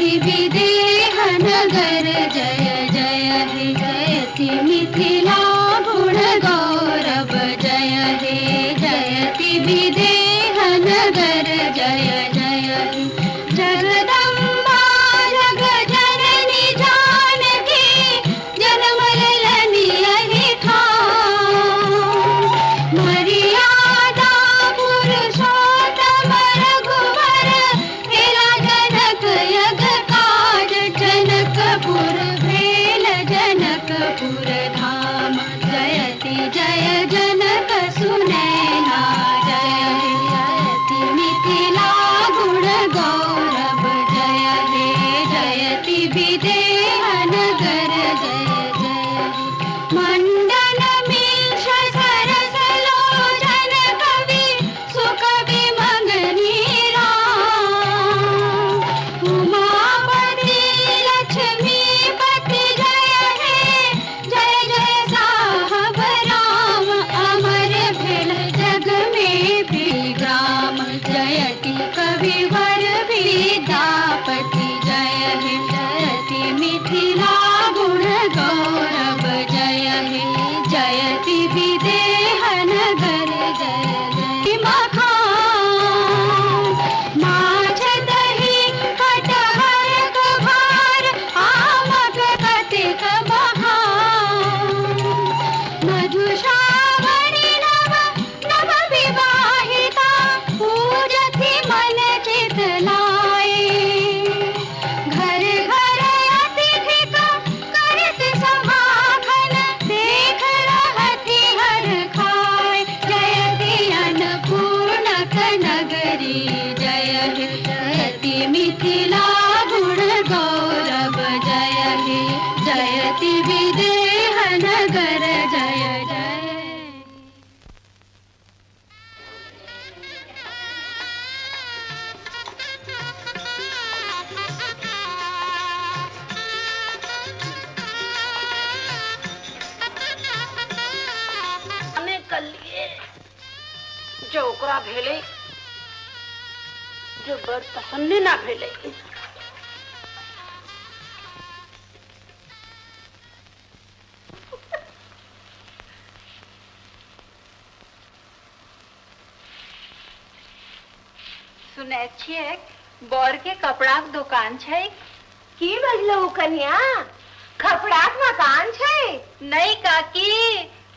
जयति विदेह नगर जय जय हे जयति मिथिला गुण गौरव जय हे जयति विदेह नगर जय जय हे जगदम्बा जग जननी जानकी जन्म ललनी अहि ठाम मर्यादा पुरुषोत्तम रघुवर भेला जनक यज्ञ काज जनकपुर भेल जनकपुर धाम जयति जय जनक सुनैना जय हे जयति मिथिला गुण गौरव जय हे जयति विदेह नगर जय जय हे मंडन मिश्र सरस लोचन कवि सुकवि मंगनी राम उमापति लक्ष्मीपति जय हे जय जय साहब राम अमर भेल जग में ग्राम जयति कविवर विद्यापति जय हे जयति मिथिला गुण गौरव जय हे जयति विदेह नगर जय जय मखान माछ दही कटहर कभार आमक कतेक बहार मधुश्रावणी नव नव विवाहिता पूजथि मन चित लाए घर घर अतिथि का करत समाखन देख रहथि हर खाए जयति अन्नपूर्णक नगरी जय हे जयति मिथिला गुण गौरव जय हे जयति विदेह नगर जय जय। ने कर लिए जो ओकरा भेलै जो बड़ पसंद ना भेलै। सुनै छियै बर के कपड़ाक दुकान छै। की बजलहुँ कन्या, कपड़ाक मकान छै? नहीं काकी,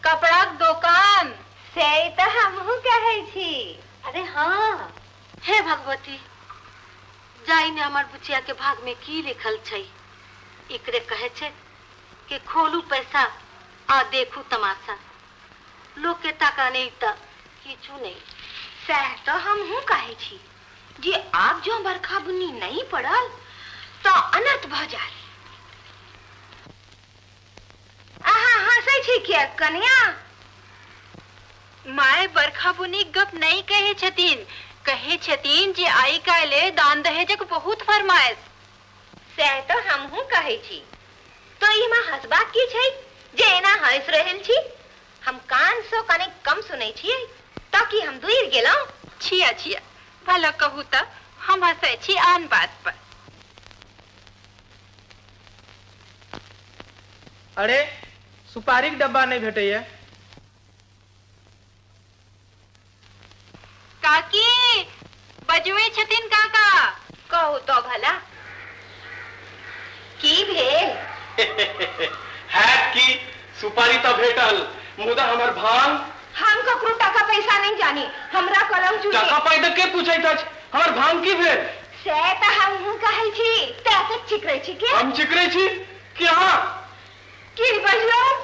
कपड़ाक दुकान। से तऽ हमहूँ कहै छी। अरे हाँ, हे भगवती, जाई ने हमर बुचिया के भाग में की लिखल छै। एकरे कहे छै कि खोलू पैसा आ देखू तमाशा। लोग के टाका नहीं त किछु नहीं। सएह तऽ हमहूँ कहै छी जे आब जो बरखा बुन्नी नहीं पड़ल तो अनर्थ भऽ जायत। अहाँ हँसै छी किया कन्या? My बरखा बुनी गप नहीं कहे छथिन, कहे छथिन जे आई काल्हि दान दहेजक बहुत फरमाइश। सएह तऽ हमहूँ कहै छी। तो एहिमे हँसबाक की छै जे एना हँसि रहल छी? हम कान सँ कने कम सुनै छियै तऽ की हम दूर गेलहुँ? छिया छिया, भला कहू तऽ हम हँसै छी आन बात पर। अरे सुपारीक डब्बा नहीं भेटैया। काकी बजबै छथिन काका। कहू तो भला की भेल? हैत की सुपारी तऽ भेटल, मुदा हमर भांग। हम ककरो टाका पैसा नहीं जानी, हमरा कलम चूड़ी। टाका पाई तऽ के पूछैत अछि, हमर भांग की भेल? से तऽ हमहूँ कहै छी। तैं तऽ चिकरै छी के? हम चिकरै छी कि अहाँ? की बजलहुँ?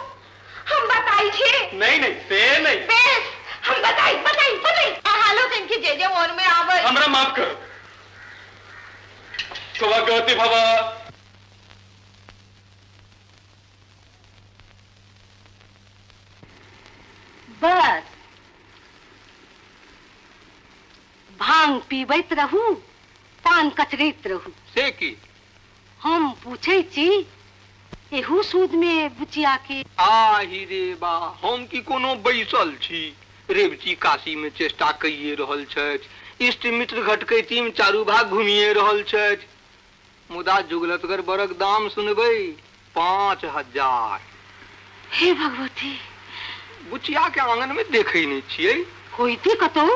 हम बताई छी। नहीं नहीं से नहीं। बेस, हम बताई बताई बताई। अहाँ लोगन के जे जे मन में आवे। हमरा माफ करो। सौभाग्यवती भव। बस भांग पीबैत रहू, पान कचरैत रहू। से की? हम पूछै छी एहू सूद में बुचिया के। आहि रे बा, हम की कोनो बैसल छी? रेवती काशी में चेष्टा कइए रहल छथि, इष्ट मित्र घटकैती में चारू भाग घुमिए रहल छथि। मुदा जुगलतगर बरक दाम सुनबै 5000। हे भगवती, बुचिया के आंगन में देखै नहीं छियै। होइते कतौ।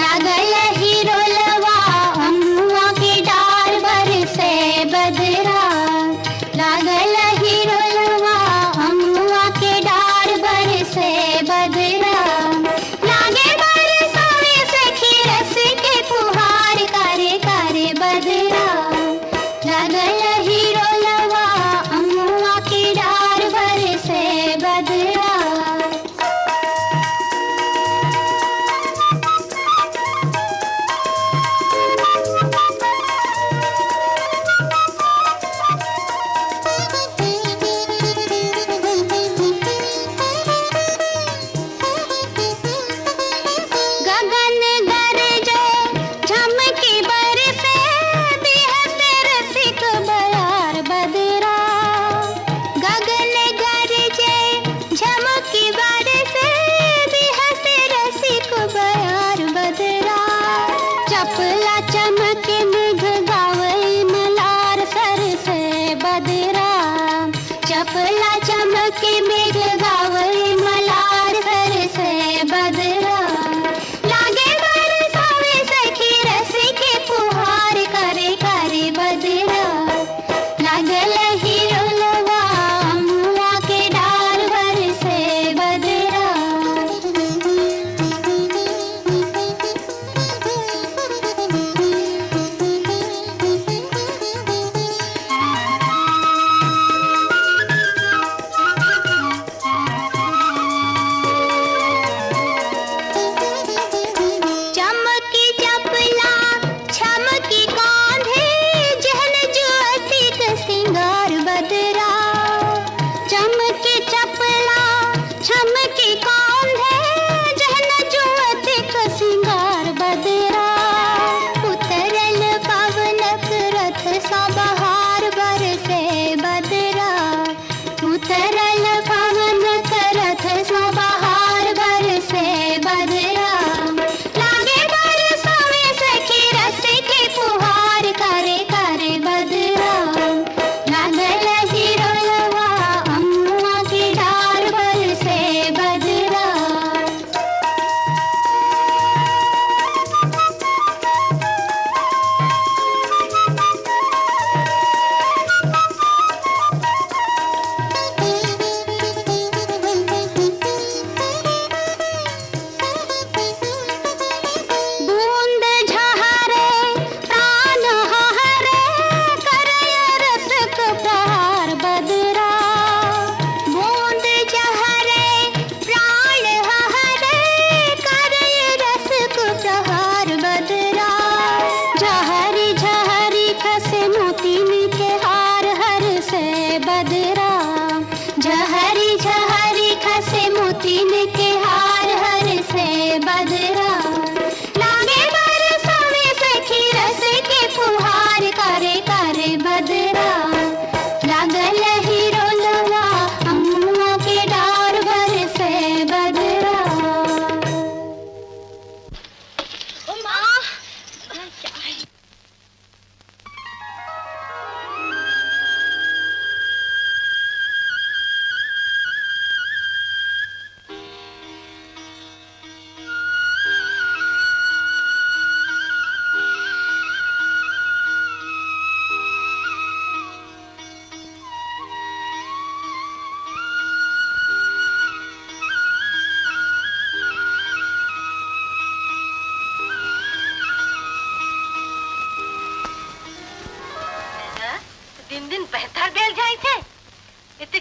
लागल ही रोलवा अमुआ के डार बरसे बदरा।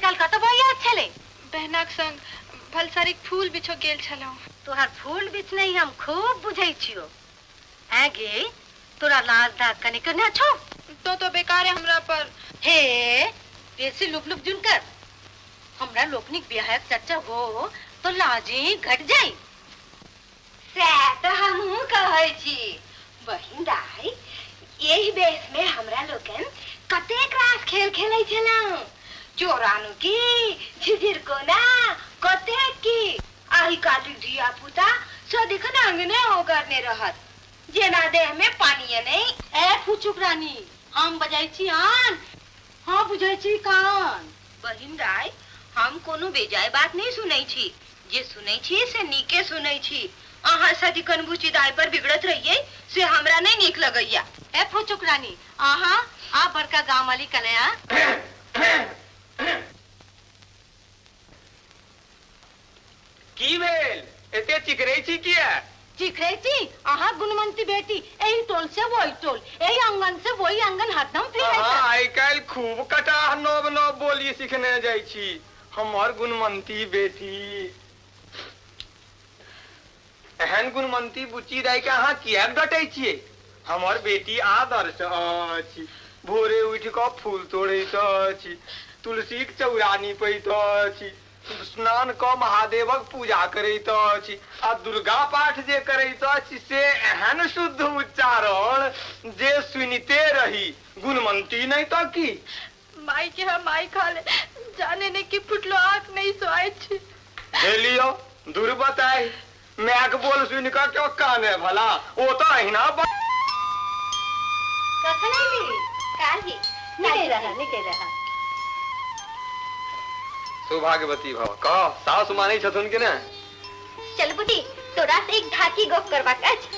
काल कतऽ बौआ छलै? बहनाक संग भलसारीक फूल बिछो गेल छलहुँ। तोहार फूल बिछने हम खूब बुझै छियो। ऐ गे, तोरा लाज दाग कनिक ने छौ? तो बेकार है हमरा पर। हे, बेसी लुक लुक जुन कर। हमरा लोकनिक बियाहक चर्चा हो तो लाजी घट जाई। सैह तऽ हमहूँ कहै छी बहिन दाई, एहि बेस में हमरा लोकन कतेक रास खेल खेलै छलहुँ। चोरानु की, झिझिर कोना, कतेक की। आइ काल्हिक धिया पुता सदिखन अंगने ओगरने रहत, जेना देह में पानिये नहि। ए फुचुक रानी, हम बजै छी आन, हाँ बुझै छी कान। बहिन दाई, हम कोनो बेजाय बात नहीं सुनै छी, जे सुनै छी से नीके सुनै छी। अहाँ सदिखन बुची दाई पर बिगड़त रहियै से हमरा नहीं नीक लगैया। ए फुचुक रानी, अहाँ आ बड़का गाम वाली कन्या। की भेल, एते चिकरै छी किया? चिकरै छी अहाँ गुणवंती बेटी, एहि टोल से वही टोल, एहि आंगन से वही आंगन हरदम फिरै छै। आइ काल्हि खूब कटाह नव नव बोली सिखने जाइ छी। हमर गुणवंती बेटी, एहन गुणवंती बुच्ची दाई के अहाँ किया डटै छियै? हमर बेटी आदर्श अछि, भोरे उठि कऽ फूल तोड़ैत अछि, तुलसीक चौरा नीपैत अछि, स्नान कऽ महादेवक पूजा करैत अछि, आ दुर्गा पाठ जे करैत अछि से एहन शुद्ध उच्चारण जे सुनिते रही। गुणवंती नहीं तो की? माई के हम माई खा ले, जाने ने की फुटलो आंख नहीं सोआई छी। हे लियो दूर बताई, मायक बोल सुनि कऽ क्यों काने भला, ओ तो अहिना। कखन अयली? काल्हि। निके रहा, निके रहा। सौभाग्यवती भव। कह, सासु मानै छथुन कि ने? चल बुटी, तोरा से एक ढाकी गप करबाक अछि।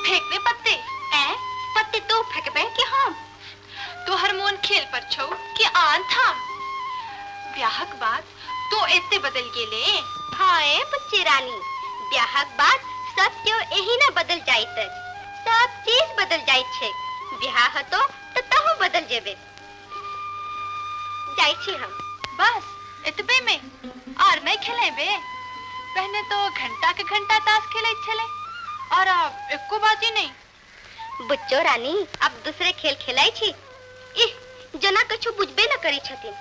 फेंकबे पत्ते? ऐ पत्ते तो फेंकबे कि हम? तोहर मोन खेल पर छौ कि आन थाम? ब्याहक बाद तो एते बदल गेले। हाँ ए बच्चे रानी, ब्याहक बाद सब क्यों एही ना बदल जाइत अछि, सब चीज बदल जाइत छै। ब्याह हतो तो तहु बदल जेबे। जाइ छी हम। बस एतबे में और नहीं खेलेबे? पहने तो घंटा के घंटा ताश खेले छले, और अब एको बाजी नहीं। बुच्चो रानी, अब दूसरे खेल खेलाई छी। इह, जना कछु बुझबे न करी छथिन।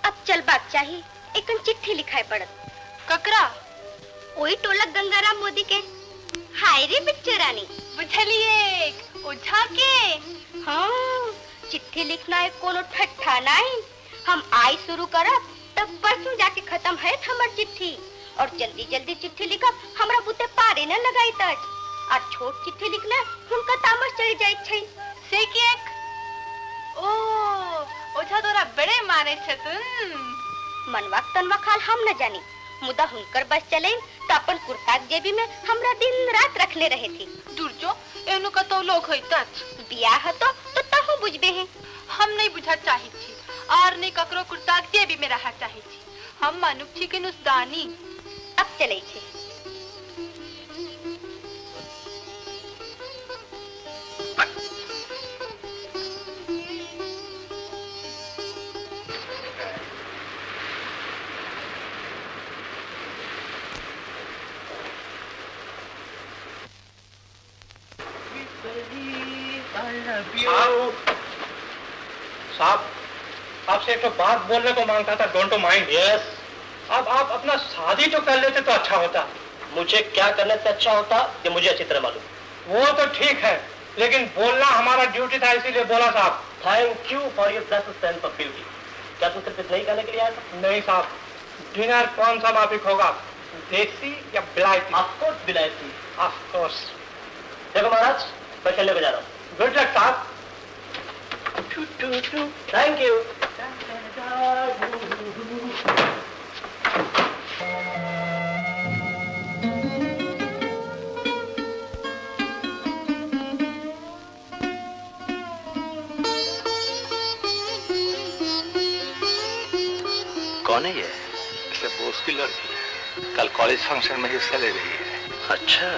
अब चलबाक चाही, एकन चिट्ठी लिखाय पड़त। ककरा? ओही टोलक गंगाराम मोदी के। हाय रे बच्चो रानी। बुझलिए, ओझा के। हाँ, चिट्ठी लिखना है कोनो ठट्ठा नहीं। हम आई शुरू करब तब परसों जाके खत्म है हमर चिट्ठी। और जल्दी जल्दी चिट्ठी लिखब हमरा बुते पारे न लगाइत अछि, और छोट चिट्ठी लिखना हुनका तामस चढ़ि जाइत छै। से किएक? ओ ओझा तोरा बड़े माने छथुन। मनवाक तनवा खाल हम न जानी, मुदा हुनकर बस चले तो अपन कुर्ताक जेबी में हमरा दिन रात रखले रहे थी। दूर जो, एहनो कतौ लोक होइत अछि। बियाह हतो तो तहु बुझबे है। हम नहीं बुझा चाहै छी, और नहीं ककरो कुर्ताक जेबी में रहा चाहै छी। हम मनुख छी के नुसदानी। अब चलै छी। साहब, आपसे एक तो बात बोलने को मांगता था। Don't mind. Yes. अब आप अपना शादी तो कर लेते तो अच्छा होता। मुझे क्या करने से अच्छा होता ये मुझे अच्छी तरह मालूम। वो तो ठीक है, लेकिन बोलना हमारा ड्यूटी था, इसीलिए बोला साहब। Thank you for your blessed sense of beauty. क्या तुम सिर्फ इतना ही कहने के लिए आया था? नहीं साहब, डिनर कौन सा माफिक होगा, देसी या बिलायती? ऑफकोर्स बिलायती। ऑफकोर्स। देखो महाराज, मैं खेलने को जा रहा हूँ। गुड लक साहब। Thank you. कौन है ये? इसे बोस की लड़की, कल कॉलेज फंक्शन में हिस्सा ले रही है। अच्छा।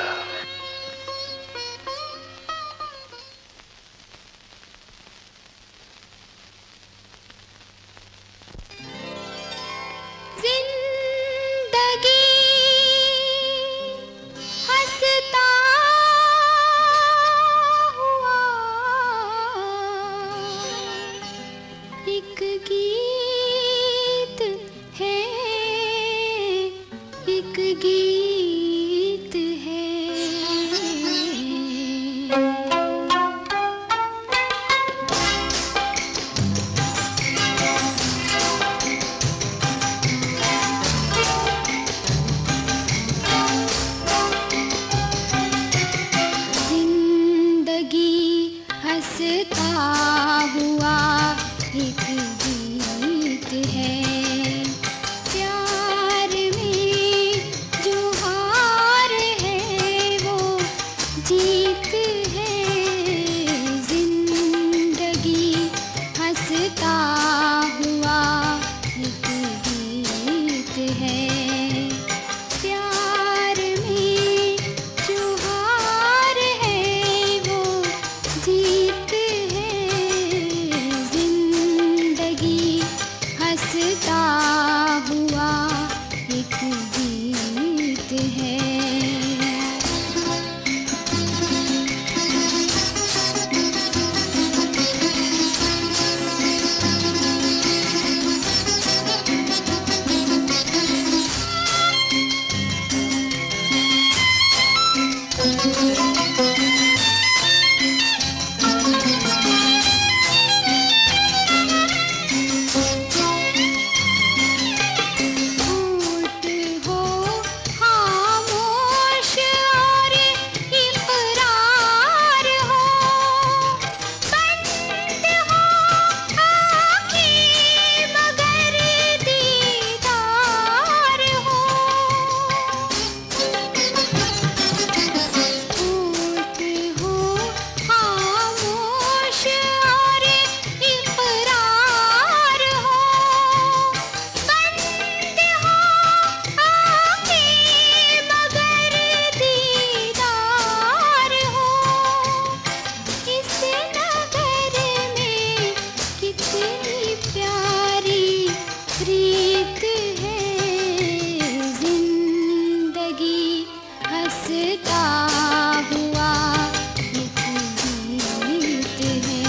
हंसता हुआ एक गीत है। प्यार में जो हार है वो जीत है। जिंदगी हंसता हुआ एक गीत है। प्यार में जो हार है वो जीत है। जिंदगी हंसता हुआ एक गीत है। झूठ हो खामोश और इकरार हो, बंद हो आँखें मगर दीदार हो। झूठ हो खामोश और इकरार हो, बंद हो आँखें मगर दीदार हो। इस नगर में कितनी प्यारी प्रीत है। जिंदगी हंसता हुआ एक गीत है।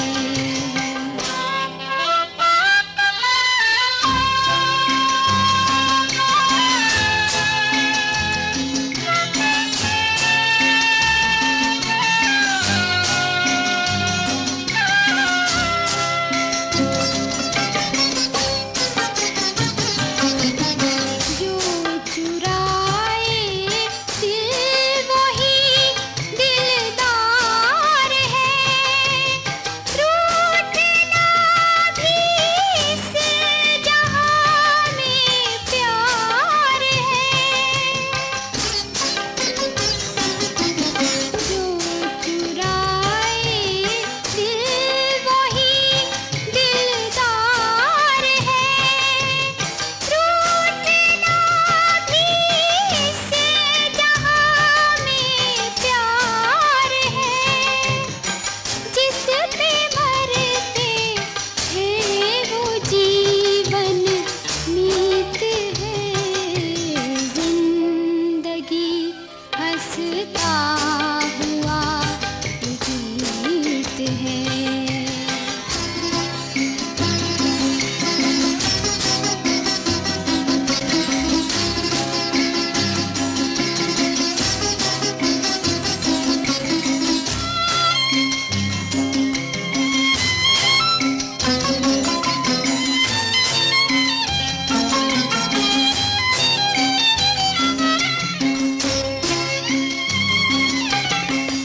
जो चुराए दिल वही दिलदार है। रूठना भी इस जहां में प्यार है। जो चुराए दिल वही दिलदार है। रूठना भी इस जहां में प्यार है। जिस पे मरते हैं वो जीवन मीत है। जिंदगी हंसता हुआ गीत है।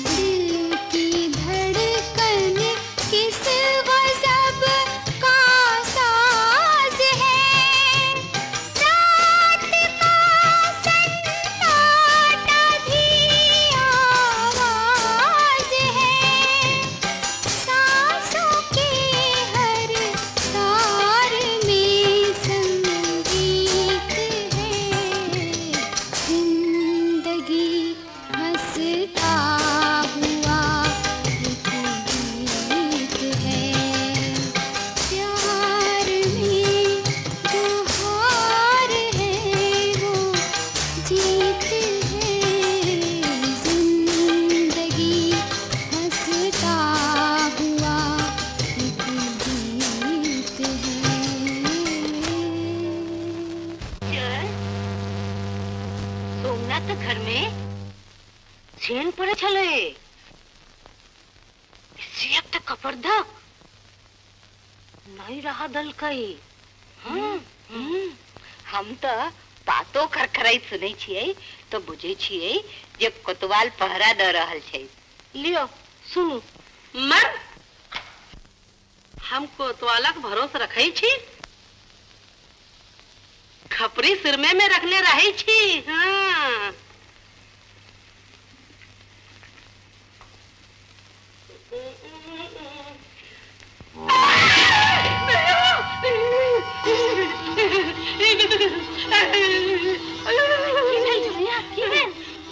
दिल की धड़कन किस गजब का साज है। रात का सन्नाटा भी आवाज है। सांसों के हर तार में संगीत है। जिंदगी हंसता हुआ एक गीत है। प्यार में जो हार है वो जीत है। जिंदगी हंसता हुआ एक गीत है। चल सोमनाथ घर में छेन पड़े छले सियक त कपरधक नहीं रहा दलकई। हम त पातो खरखराइत सुनै छियै तो बुझै छियै जे कोतवाल पहरा द रहल छै। लियो सुनू। मर हम कोतवालक भरोस रखै छी, खपरी सिरमे में रखने रहै छी। हाँ।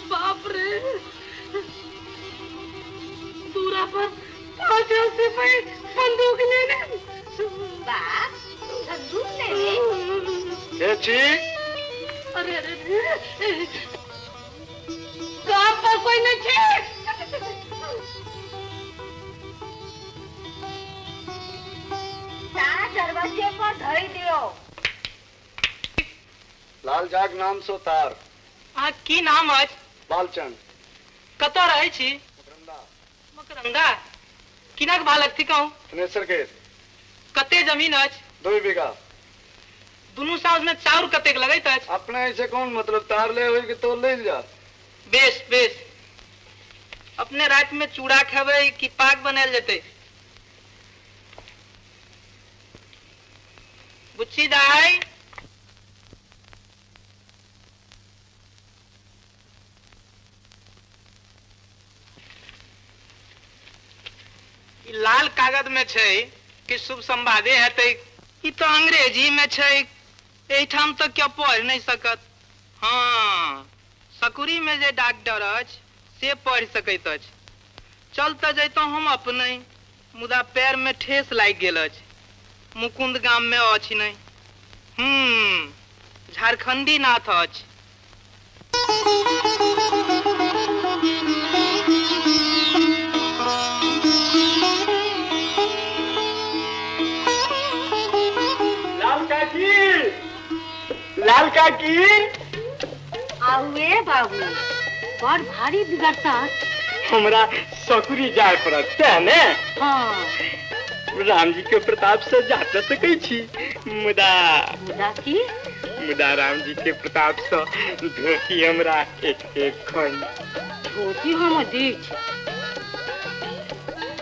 बाप रे, दूरा पर 5 सिपाही बंदूक लेने। बाप बंदूक लेने? छी? अरे अरे गाम पर कोई नहीं छे। दरवाजे पर धरी दियो। लाल जाग नाम सो तार। आ की नाम अछि? बालचंद। कतऽ रहै छी? मकरंदा। मकरंदा? किनक बालक थिकहुँ? थनेसर के। कते जमीन अछि? 2 बीघा। दुनू साउस में चाउर कतेक लगैत अछि? अपने ऐसे कौन मतलब, तार ले होई के तो ले जा। बेस बेस। अपने रात में चूड़ा खेबै कि पाक बनायल जेतै? बुच्ची दाई, लाल कागज में छै कि शुभ संवादे हेतै? ई तो अंग्रेजी में छै, एहिठाम तो क्यों पढ़ नहीं सकत। हाँ, सकुरी में जे डॉक्टर अछि से पढ़ सकैत अछि। चल तऽ जैतहुँ हम अपने, मुदा पैर में ठेस लागि गेल अछि। मुकुंद गाम में अछि नहीं। झारखंडी नाथ अछि। लाल काकी, लाल काकी। आउए बाबू, बड़ भारी बिगड़ता। हमरा सकुरी जाय पड़त तें ने। हाँ। राम जी के प्रताप से जा तऽ सकै छी, मुदा मुदा की? मुदा राम जी के प्रताप से धोती हमरा एक एक खंड धोती हम दी छी।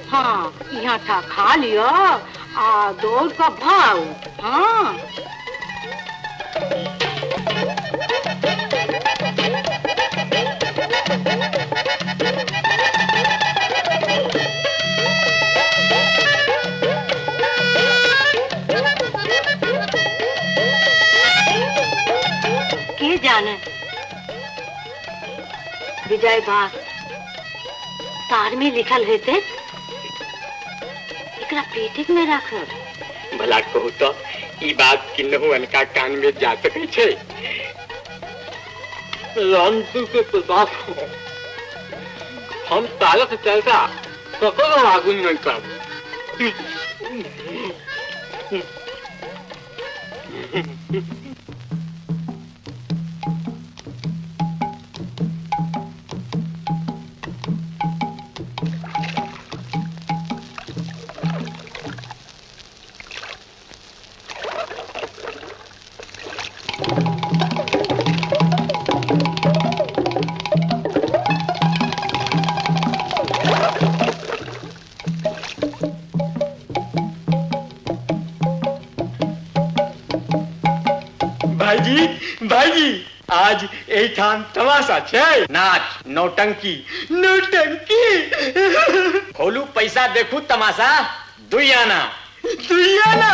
हाँ, यहाँ था खा लियो आ दौड़ का भाव। हाँ। के जाने विजय बात तार में लिखल हेते, एकरा पेटिक में राखब। भला कहू तो ई बात किन्नहु अनका कान में जा सकै छै? राम जी के प्रताप हम तारक चर्चा ककरो आगू नहीं करब। भाईजी, आज एहिठाम तमाशा छै, नाच, नौटंकी। नौटंकी। खोलू पैसा देखू तमाशा, 2 आना। 2 आना।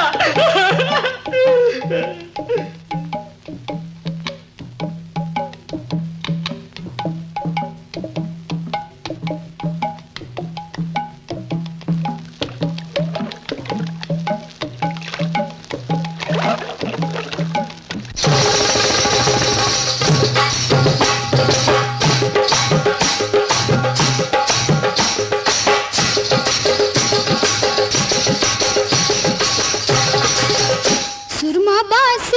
सुरमा बास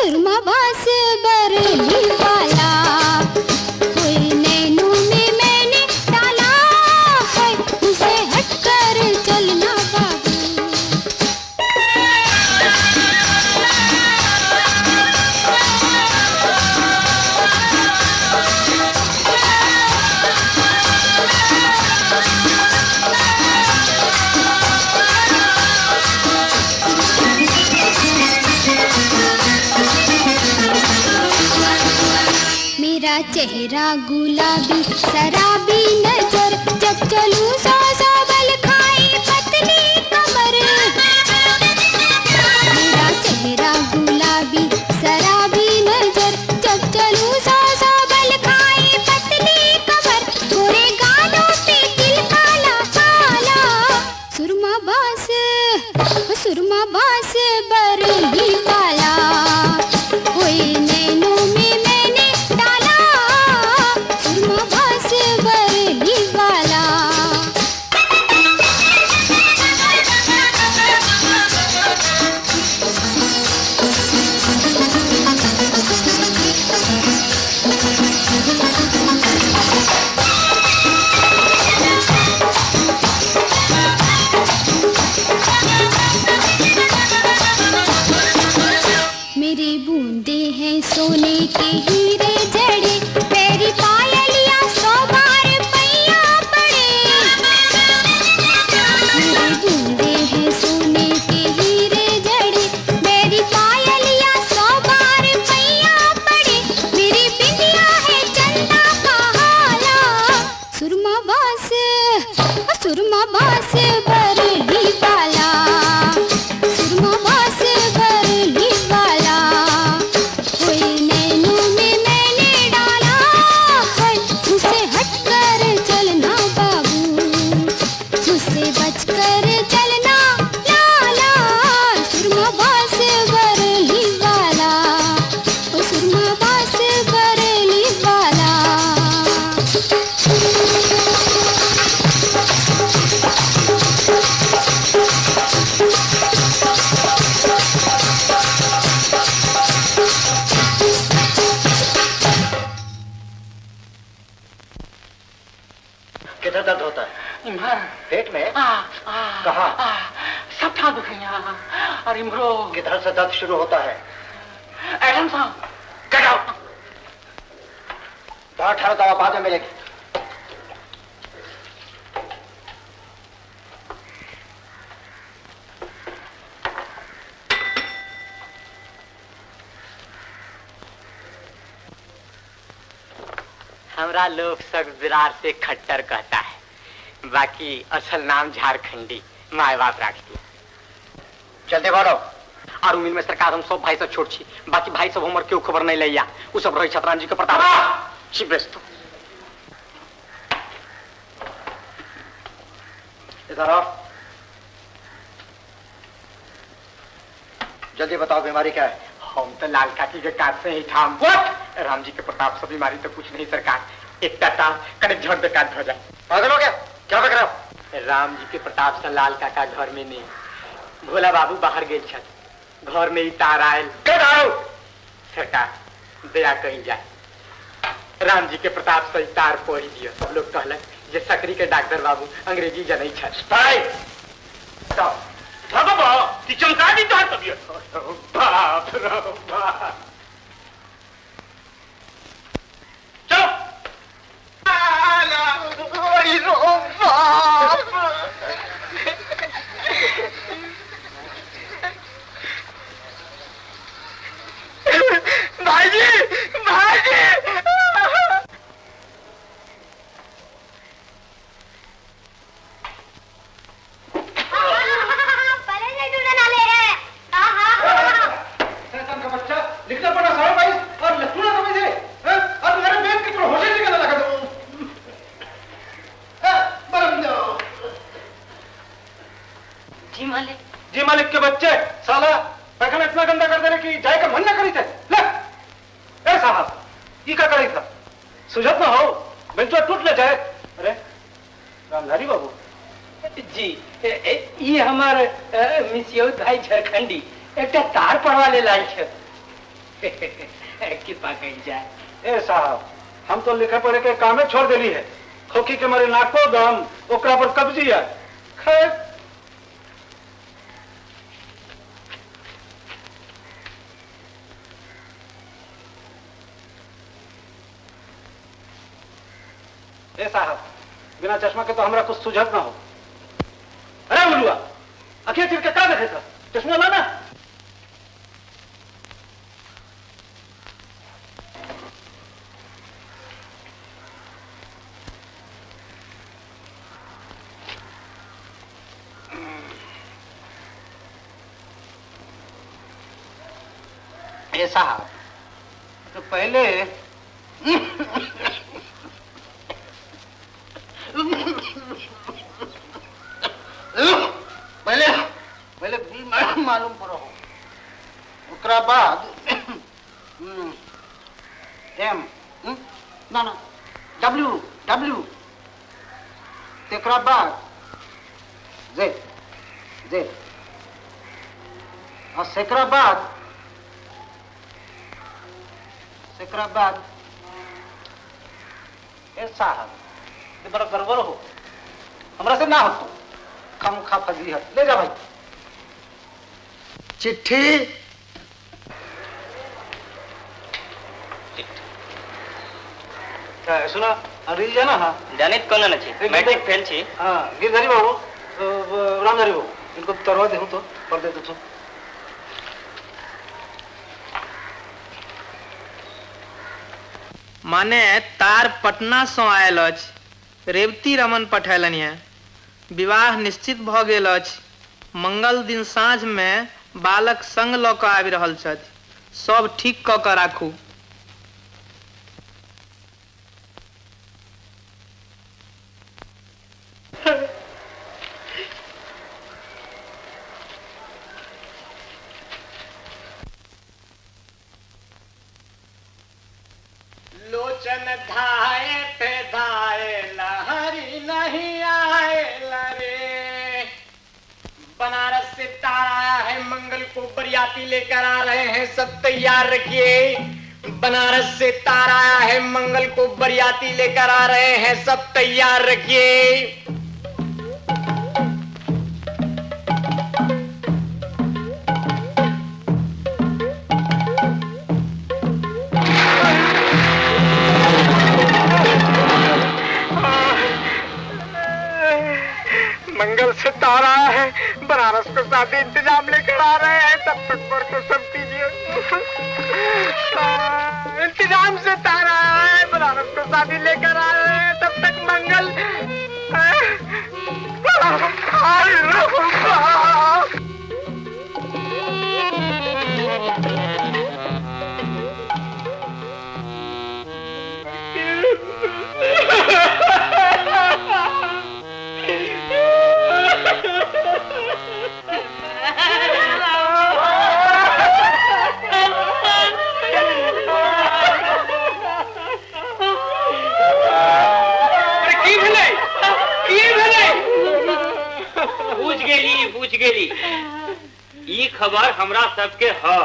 सुरमा बास बरली वाला, कोई नैनों में मैंने डाला है, उसे हटकर चलना बाबू। मेरा चेहरा गुलाबी शराबी नजर, जब चलूं सौ सौ बल खाए पतली कमर। मेरा चेहरा गुलाबी शराबी नजर, जब चलूं सौ सौ बल खाए पतली कमर। गोरे गालों पे दिल काला काला, सुरमा बास सुरमा बास बरली वाला, कोई नैनों में मैंने डाला, सुरमा बास बरली वाला। मेरे बूंदे हैं सोने के हीरे जड़े, मेरी पायलिया 100 बार पैया पड़े। मेरे बूंदे हैं सोने के हीरे जड़े, मेरी पायलिया 100 बार पैया पड़े। मेरी बिंदिया है चंदा का हाला, सुरमा बास सुरमा बास बरली वाला, सुरमा बास बरली वाला, कोई नैनों में मैंने डाला है, उसे हटकर चलना बाबू, उसे बचकर चलना लाला, सुरमा बास बरली वाला, ओ सुरमा बास बरली वाला। किधर दर्द होता है? इम्हर। पेट में? कहाँ? सब ठाम दुखैया। और इम्हरो। किधर से दर्द शुरू होता है? एडम साहब, गेट आउट। बाहर ठहरो, दवा बाद में मिलेगी। हमरा लोग सब विरार से खट्टर कहता है, बाकी असल नाम झारखंडी माए बाप रख दिया। जल्दी बोलो। और उम्मीद में सरकार हम सब भाई सब छोट छी, बाकी भाई सब हमर क्यों खबर नहीं लैया, उ सब रही छतराम जी के प्रताप छी व्यस्त। इधर आओ, जल्दी बताओ बीमारी क्या है? हम तो लाल काकी के काज से ही ठाम। राम जी के प्रताप से बीमारी तो कुछ नहीं सरकार, एक टाटा कने झट दे काज हो जाए। पागल हो गया क्या बक रहे हो? राम जी के प्रताप से लाल काका घर में नहीं, भोला बाबू बाहर गए छत, घर में ही तार आयल। Get out. सरकार दया कहीं जाए, राम जी के प्रताप से तार पोही दियो। सब लोग कहलक जे सकरी के डॉक्टर बाबू अंग्रेजी जनै छत। चमका दी तोहर तबियत। बाप रे बाप। चलो। भाईजी, भाईजी। लिखना पड़ा 22.5 और लखना समझ है, और तुम्हारे बेच के होश ही निकलने लगा। जी मालिक। जी मालिक के बच्चे, साला पैखाना इतना गंदा कर देने की जाए का मन ना करी थे। ले ए साहब, ये क्या करी था? सुझत ना हो, बेंचवा टूट ले जाए। अरे रामधारी बाबू जी, ये हमार मिसियौत भाई झारखंडी एक तार पड़वा ले लाल छे। कृपा कइल जाए। ए साहब, हम तो लिखे पढ़े के कामे छोड़ देली है। खोखी के मारे नाको दम, ओकरा पर कब्जी है। खैर ए साहब, बिना चश्मा के तो हमरा कुछ सुझत ना हो। अरे उलुआ, अखिया चिर के का देखे था? चश्मा लाना। ए साहब, तो पहले पहले पहले बी मालूम करो, ओकरा बाद एम ना ना डब्ल्यू डब्ल्यू, तेकरा बाद जेड जेड, और सेकरा बाद ए साहब, ये बड़ा गड़बड़ हो, हमरा से ना हो तो खम खा फजी है। ले जा भाई चिट्ठी। सुना अरे जाना। हाँ जाने कौन ना छी, मैट्रिक फेल छी। हाँ गिरधारी बाबू, रामधारी बाबू, इनको तरवा दे तो पढ़ दे तो। माने तार पटना से आयल अछि, रेवती रमन पठेलनि है। विवाह निश्चित भ गेल अछि। मंगल दिन साँझ में बालक संग लऽ कऽ आबि रहल छथि। सब ठीक कऽ कऽ राखू। लोचन धाए ते धाए लहरी नहीं आए लरे। बनारस से तार आया है, मंगल को बरियाती लेकर आ रहे हैं, सब तैयार रखिए। बनारस से तार आया है, मंगल को बरियाती लेकर आ रहे हैं, सब तैयार रखिए। मंगल से तार आया है, बनारस को शादी इंतजाम लेकर आ रहे हैं, सब पर को सब कीजिए। इंतजाम से तार आया है, बनारस को शादी लेकर आ रहे हैं, तब तक मंगल। गेली ई खबर हमरा सबके ह।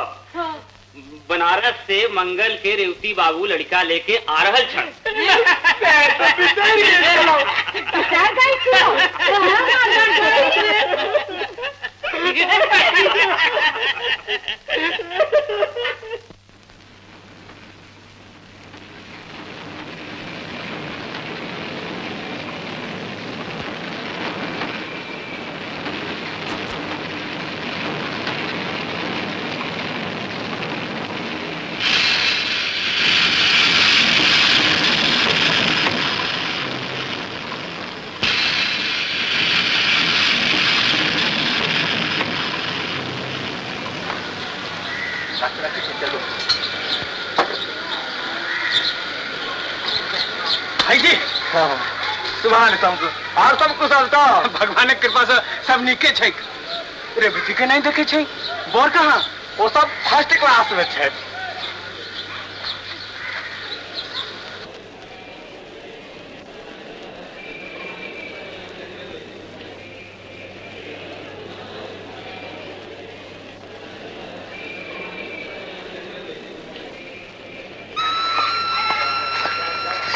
बनारस से मंगल के रेवती बाबू लड़का लेके आ रहल छन। भाई जी सुभान और सब कुशल तो भगवान के कृपा से सब नीके छै। रेवती के नहीं देखे छै, बर कहाँ? वो सब फर्स्ट क्लास में छै।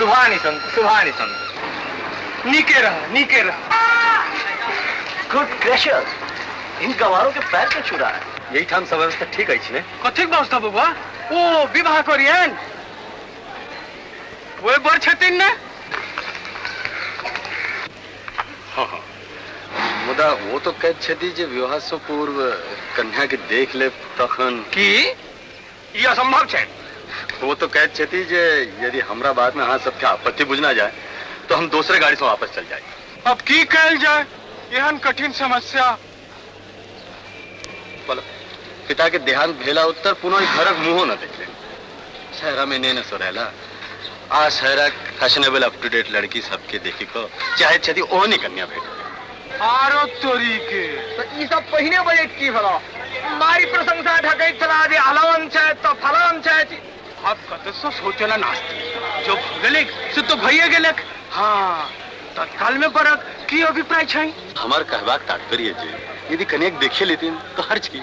सुभानी संत, सुभानी संत। नीके रह, नीके रह। गुड ग्रेशियस, इन गवारों के पैर क्यों छू रहा है? यही ठाम सब व्यवस्था ठीक अछि ने? कथिक व्यवस्था बबुआ? ओ विवाह करियन ओए बर छथिन ने? हाँ हाँ, मुदा वो तो कहैत छथि जे विवाह से पूर्व कन्या के देख ले तखन। की ई असंभव छै? वो तो कहैत छथि जे यदि हमरा बात में अहाँ सबके आपत्ति बुझना जाए तो हम दूसरे गाड़ी से वापस चल जाए। अब की कहल जाए, एहन कठिन समस्या। बोलो, पिता के देहांत भेला उत्तर पुनः घरक मुँहो न देखले। शहरा में ने न सोरेला आ शहरा फैशनेबल अप टू डेट लड़की सबके देखी को चाहे छथि ओहने कन्या भेट। आरो तोरी के तो ई सब पहिने बजैत की भेलो? मारी प्रशंसा ढकैत छला जे अलावन छै तो फलान छै। अब कत सो सोचला नास्ती जो भगलेक से तो भइए गेलक। हाँ, तत्काल में बरक की अभिप्राय छै? हमार कहबाक तात्पर्य जे यदि कन्या देखे लेतिन तो हर्ज की?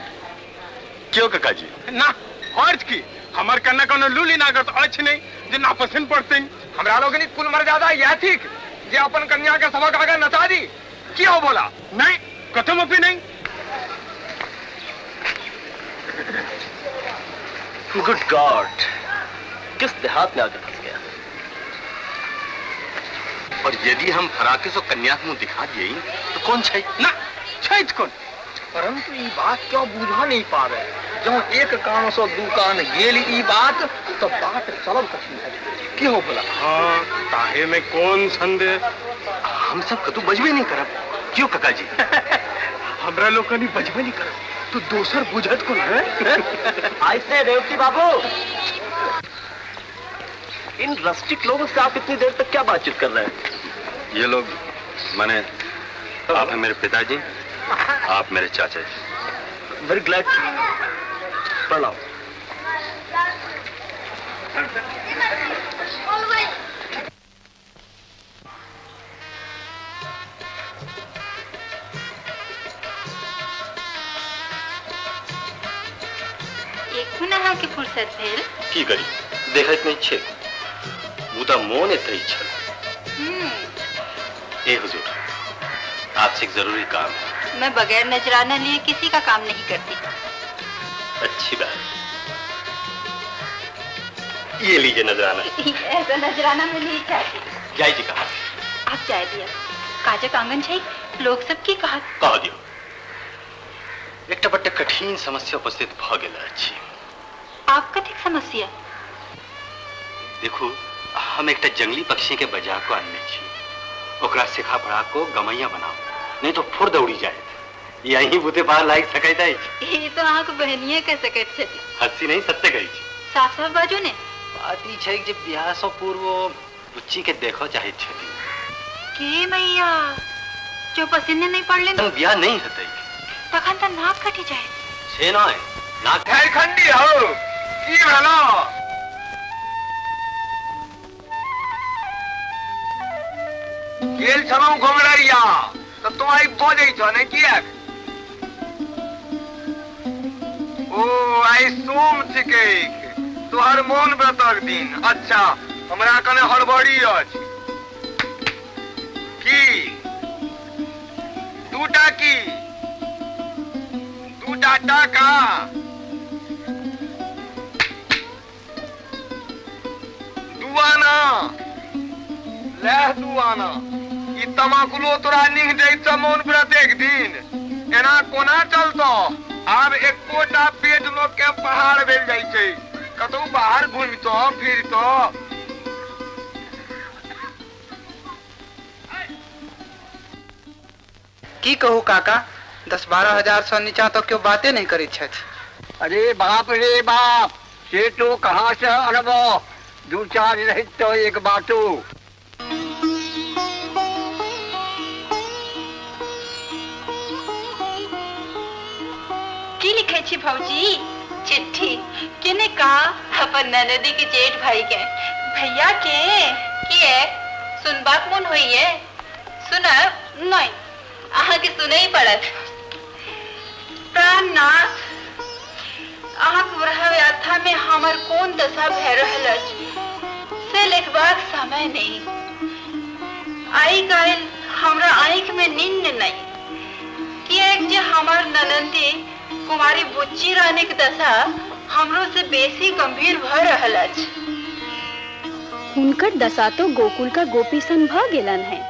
क्यों काका जी? ना हर्ज की, हमर कन्या कोनो लूली नागत अछि नहीं जे नापसंद पड़तिन। हमरा लोकनि कुल मर्यादा यह ठीक जे अपन कन्या के सबक आगे नचा दी। क्यों बोला? नहीं, कथमपि नहीं। गुड गॉड, किस देहात में आकर फंस गया। और यदि हम फराके सो कन्या के मुंह दिखा दिए तो कौन छै? ना छैत कौन? परंतु ई बात क्यों बुझा नहीं पावे? जो एक कान सो दू कान गेल ई बात तो बात चलब कठिन है। क्यों बोला? हाँ, ताहे में कौन संदेह? हम सब कतु बजबे नहीं करब। क्यों काका जी? हमरा लोकनि बजबे नहीं करब तो दोसर बुझत कौन है? ऐसे रेवती बाबू, इन रस्टिक लोगों से आप इतनी देर तक क्या बातचीत कर रहे हैं? ये लोग माने आप हैं मेरे पिताजी, आप मेरे चाचा जी। Very glad. प्रणाम। एखन अहाँके फुर्सत भेल? की करी, देखैत नहीं छे, मुदा मोन एतै छल। ए हुजूर, आपसे एक जरूरी काम है। मैं बगैर नजराना लिए किसी का काम नहीं करती। अच्छी बात, ये लीजिए नजराना। ऐसा नजराना मैं नहीं चाहती। जय जी कहा? आप चाय दिया काजक आंगन छै, लोग सब की कहा? कह दियो। एकटा बड्ड कठिन समस्या उपस्थित भ गेल अछि। आप कथिक समस्या? देखू, हम एकटा जंगली पक्षी के बजा को आनने छी, ओकरा सिखा पढ़ा को गमैया बनाओ, नहीं तो फुर दौड़ी जाए। यही बुते पार लागि सकैत अछि। ई तो अहाँके बहनिये कह सकैत छथि। हंसी नहीं, सत्य कहै छी। साफ साफ बाजू ने। बात ई छै जे बियाह सँ पूर्व बुच्ची के देखऽ चाहैत छथि। के मैया, जो पसीने नहीं पड़ले ने बियाह नहीं हेतै तखन त नाक कटि जाए। से नहि, नाक झारखंडी हो की भेलो? गेल छलहुँ घुमररिया तो तों आइ बजै छ ने किएक? ओ आइ सोम छिकै, तोहर मौन व्रतक दिन। अच्छा, हमरा कने हड़बड़ी अछि। की दूटा की दूटा टाका? दू आना लह, दू आना। ई तमाकुलो तोरा निह दैत मौन व्रत एक दिन, एना कोना चलतो? आब एकोटा पेट लोक के पहाड़ भेल जाइ छै। कतौ बाहर घुमितो फिरतो। की कहू काका, 10-12 हजार से नीचा तो क्यों बातें नहीं करी छथि। अरे बाप रे बाप, से तो कहाँ से अनबो? दू चार रहित तो एक बाटू। की लिखे छी भौजी? चिट्ठी केने का? अपन ननदी के जेठ भाई के भैया के। किए सुनबाक मोन होइए? सुनब नहीं, अहाँ के सुनै पड़त। प्राणनाथ, अहाँ के विरह व्यथा में हमर कोन दशा भए रहल अछि से से लिखबाक समय नहीं। आई काल्हि हमरा आँखि में नींद नहीं, किएक जे हमार ननंदी कुमारी बुच्ची रानी के दशा हमरो से बेसी गंभीर भ रहल अछि। हुनकर दशा तो गोकुल का गोपी सन भ गेलन है,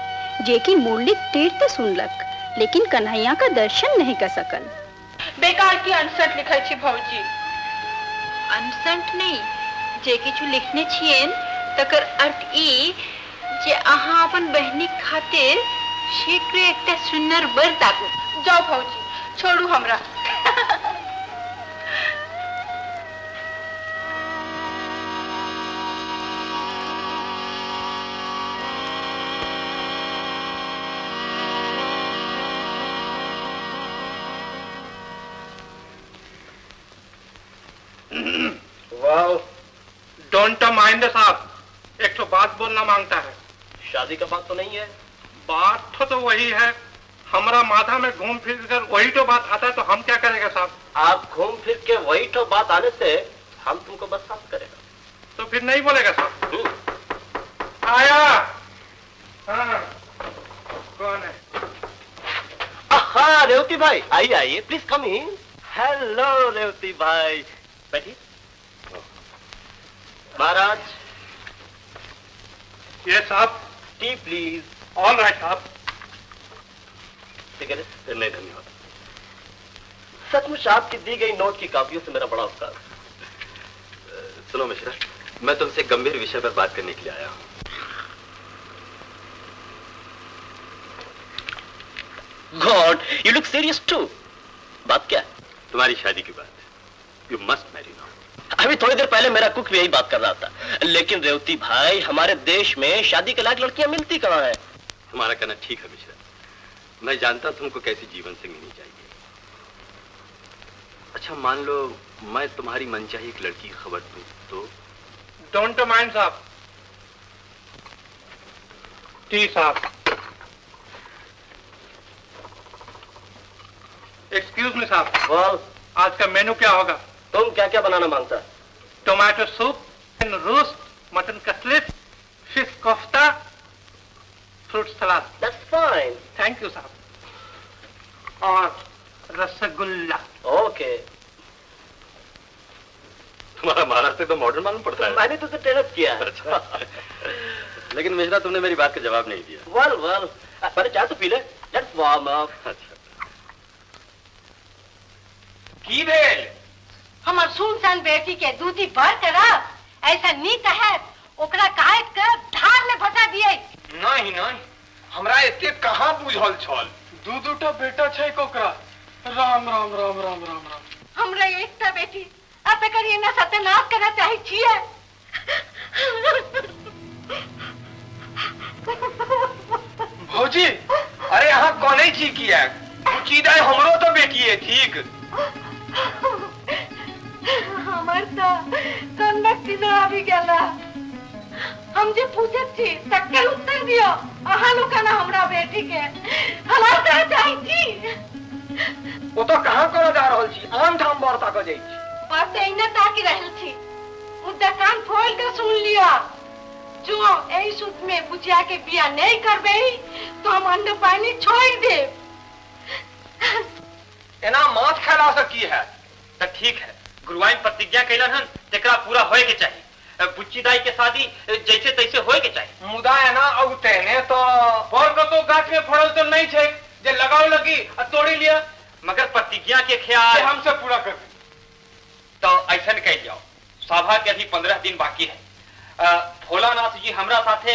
जे कि मुरली टेर तो सुनलक लेकिन कन्हैया का दर्शन नहीं कर सकल। बेकार की अनसठ लिखै छी भौजी। अनसठ नहीं, जे किछु लिखने छियन तकर अर्थ ई जे अहाँ अपन बहनी खातिर शीघ्र एकटा सुन्नर वर ताकू। जाओ भौजी, छोड़ू हमरा। Don't mind साहब, एक तो बात बोलना मांगता है। शादी का बात तो नहीं है? बात तो वही है, हमारा माथा में घूम फिर कर वही तो बात आता है, तो हम क्या करेगा साहब? आप घूम फिर के वही तो बात आने से हम तुमको बस साफ करेगा। तो फिर नहीं बोलेगा साहब। आया। हाँ, कौन है? हाँ रेवती भाई, आइए आइए, please come in. Hello Revati भाई, बैठिए। महाराज। ये साहब। T please. ऑल राइट साहब। सिगरेट? नहीं धन्यवाद। सचमुच आपकी दी गई नोट की कापियों से मेरा बड़ा उपकार। सुनो मिश्रा, मैं तुमसे गंभीर विषय पर बात करने के लिए आया हूँ। God, you look serious too. बात क्या है? तुम्हारी शादी की बात। You must marry now. अभी थोड़ी देर पहले मेरा कुक भी यही बात कर रहा था। लेकिन रेवती भाई, हमारे देश में शादी के लायक लड़कियां मिलती कहाँ है? तुम्हारा कहना ठीक है मिश्रा, मैं जानता तुमको कैसी जीवन संगिनी चाहिए। अच्छा मान लो मैं तुम्हारी मनचाही एक लड़की की खबर दूं तो? Don't mind साहब। टी साहब। एक्सक्यूज मी साहब। बोल। आज का मेनू क्या होगा? तुम क्या क्या बनाना मांगता? Tomato soup, roast, mutton cutlet, fish kofta, fruit salad. That's fine. Thank you साहब। और रसगुल्ला। ओके। तुम्हारा महाराष्ट्र तो मॉडर्न मालूम पड़ता है। मैंने तो ट्रेन अप किया। अच्छा। लेकिन मिश्रा, तुमने मेरी बात का जवाब नहीं दिया। वेल वेल, पहले चाय तो पी ले। Let's warm up. अच्छा। की भेल? हमर सुनसान बेटी के दूधी भर के रख, ऐसा नी कहे ओकरा काट के धार में फंसा दिए। नहीं नहीं, हमरा एते कहाँ बुझल छल। दू दूटा बेटा छै ओकरा। राम राम राम राम राम राम। हमरा एकटा बेटी, अब एकर एना सत्यानाश करना चाहे छिए। भौजी, अरे अहाँ कनै छी किया? बुची दाइ हमरो तो बेटी है ठीक। हमर तो कनक किना आबि गेला। हम जे पूछत छी तकर उत्तर दियो। अहाँ लोकन हमरा बेटी के हलाल करे चाहै छी। ओ तो कहाँ करऽ जा रहल छी? आन ठाम बर ताकऽ जाइ छी। बस एहिना ताकि रहल छी। मुद्दा कान खोल के सुन लियो, जो एहि सूत में बुचिया के बियाह नहीं करबै तो हम अन्न पानी छोड़ देब। एना माछ खेला से की है? त ठीक है, गुरुआइन प्रतिज्ञा कैलन हन तेकरा पूरा होए के चाहिए। बुच्ची दाई के शादी जैसे तैसे होए के चाहिए। मुदा एना औतेने तो और कतो गाछ में फड़ल तो नहीं छै जे लगाव लगी आ तोड़ी लिया। मगर प्रतिज्ञा के ख्याल हमसे पूरा कर। तो ऐसा कह जाओ, सभा के अभी 15 दिन बाकी है। भोलानाथ जी हमरा साथे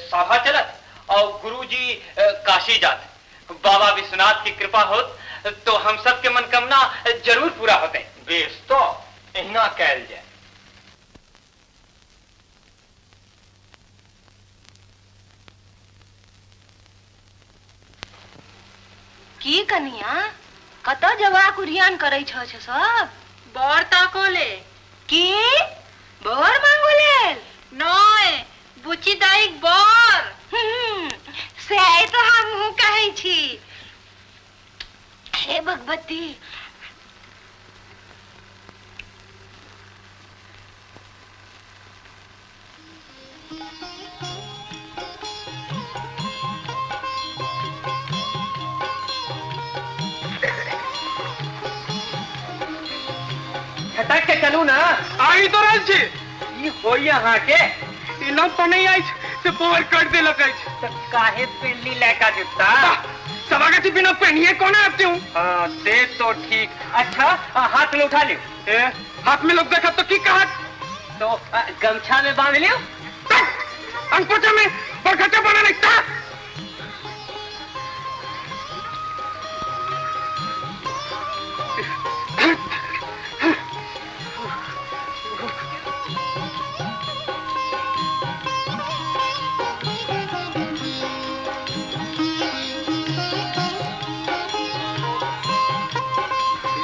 सभा चलत और गुरु जी काशी जात। बाबा विश्वनाथ की कृपा होत तो हम सब के मनकामना जरूर पूरा होते। बेस तो एहिना कैल जाए। की कनिया, कतऽ जवाक उरियान करै छ सब? बर ताको ले। की बर मांगो लेल? नय, बुच्ची दाई बर। से तो हमहूँ कहै छी। हे भगवती, चलू ना। आई तो रहल छी। ई होई अहाँ के ई लम्प नहीं आई से पोर कट देलक अछि। त काहे पेनली लैका जूता? सभागाछी बिना पहनिए कोना आबते हूँ। हाँ से तो ठीक। अच्छा हाथ में उठा लियो। ए, हाथ में लोग देखत तो की कहत? तो गमछा में बांध लियो। अंगपोछा में बरखचा बना नहीं था।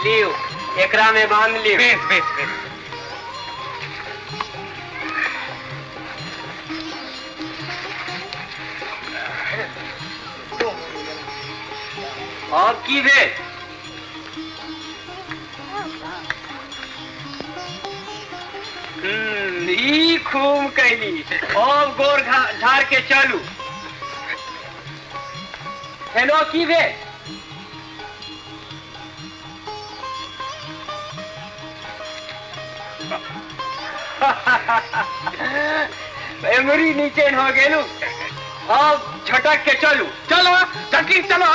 लियो एकरा में बांध लियो। बेस बेस बेस। और की भेल? ई खूब कैली। और गोर झाड़ के चलू। हेलो की भेल? एमरी नीचे हो गेलू। अब झटक के चलू। चलो झटकी चलो।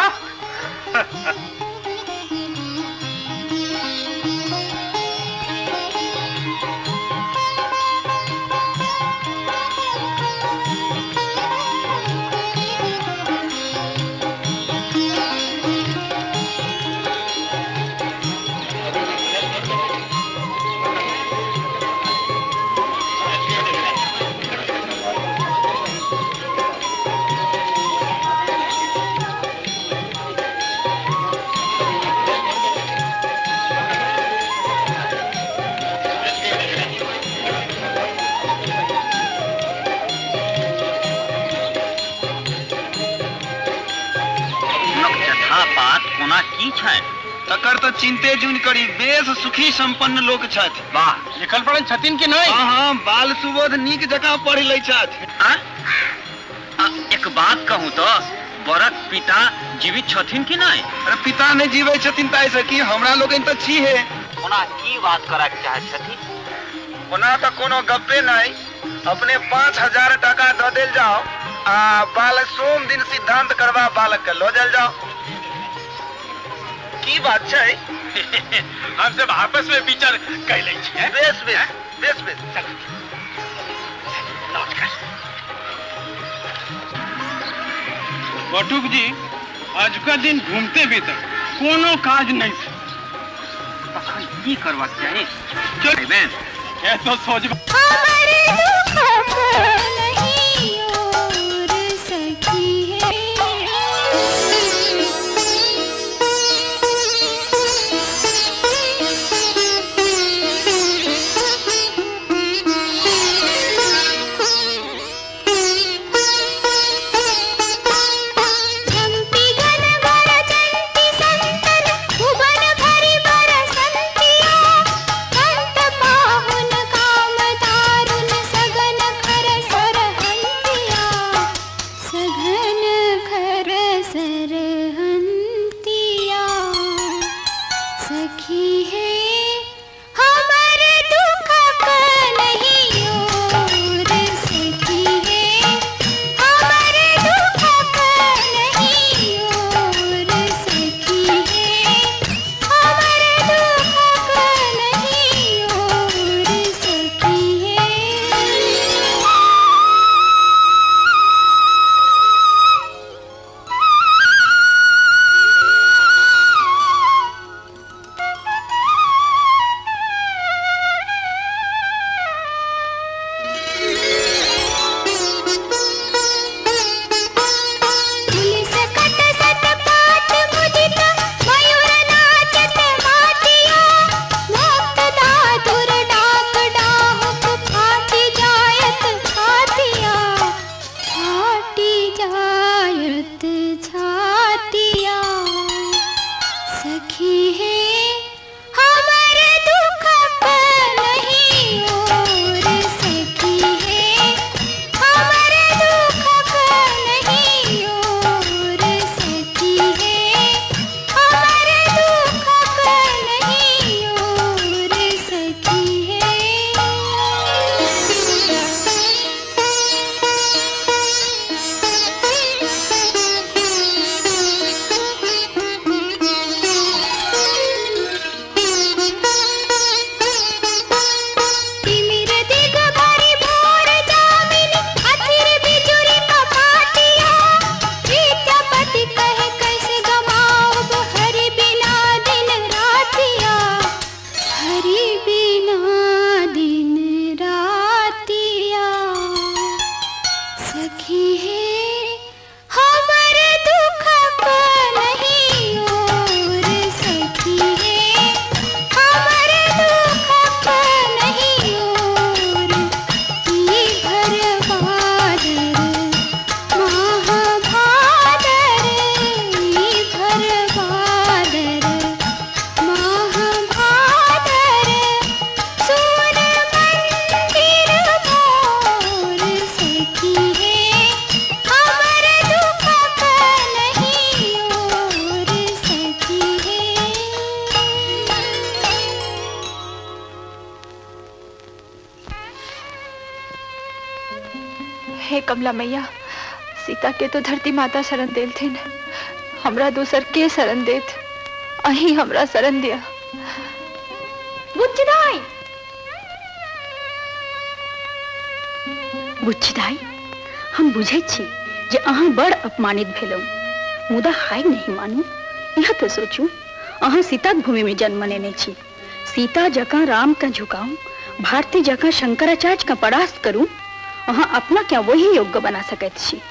तकर तो चिंते जुन करी, बेस सुखी संपन्न लोक छथि। वाह, लिखल पढ़ल छथिन कि नहीं? हाँ हाँ, बाल सुबोध नीक जकाँ पढ़ लै छथि। एक बात कहूँ तो बरक पिता जीवित छथिन कि नहीं? अरे पिता नहीं जीवे छथिन ताहि से की हमरा लोकनि तो छी हे। ओना की बात करऽ के चाहैत छथिन? ओना तो कोनो गप्पे नहीं, अपने 5000 टाका दऽ देल जाओ आ बालक सोम दिन सिद्धांत करवा बालक के लऽ जायल जाओ। की बात छै? हम सब आपस में विचार कर लै छियै। बेस बेस बेस बेस। नमस्कार बटुक जी, आजुका दिन घूमते बीतल, कोनो काज नहीं छै। तखन की करबाक चाही? चल बहन, ए तो सोच नहीं और सखी है। हे कमला मैया, सीता के तो धरती माता शरण देलथिन, हमरा दोसर के शरण देत? अही हमरा शरण दिया। बुच्ची दाई, बुच्ची दाई, हम बुझै छी जे अहाँ बड़ अपमानित भेलहुँ, मुदा हाय नहीं मानू। यह तो सोचू, अहाँ सीताक भूमि में जन्म लेने छी। सीता जकाँ राम का झुकाऊ, भारती जकाँ शंकराचार्य का परास्त करू, अहाँ अपना क्या वही योग्य बना सकैत छी।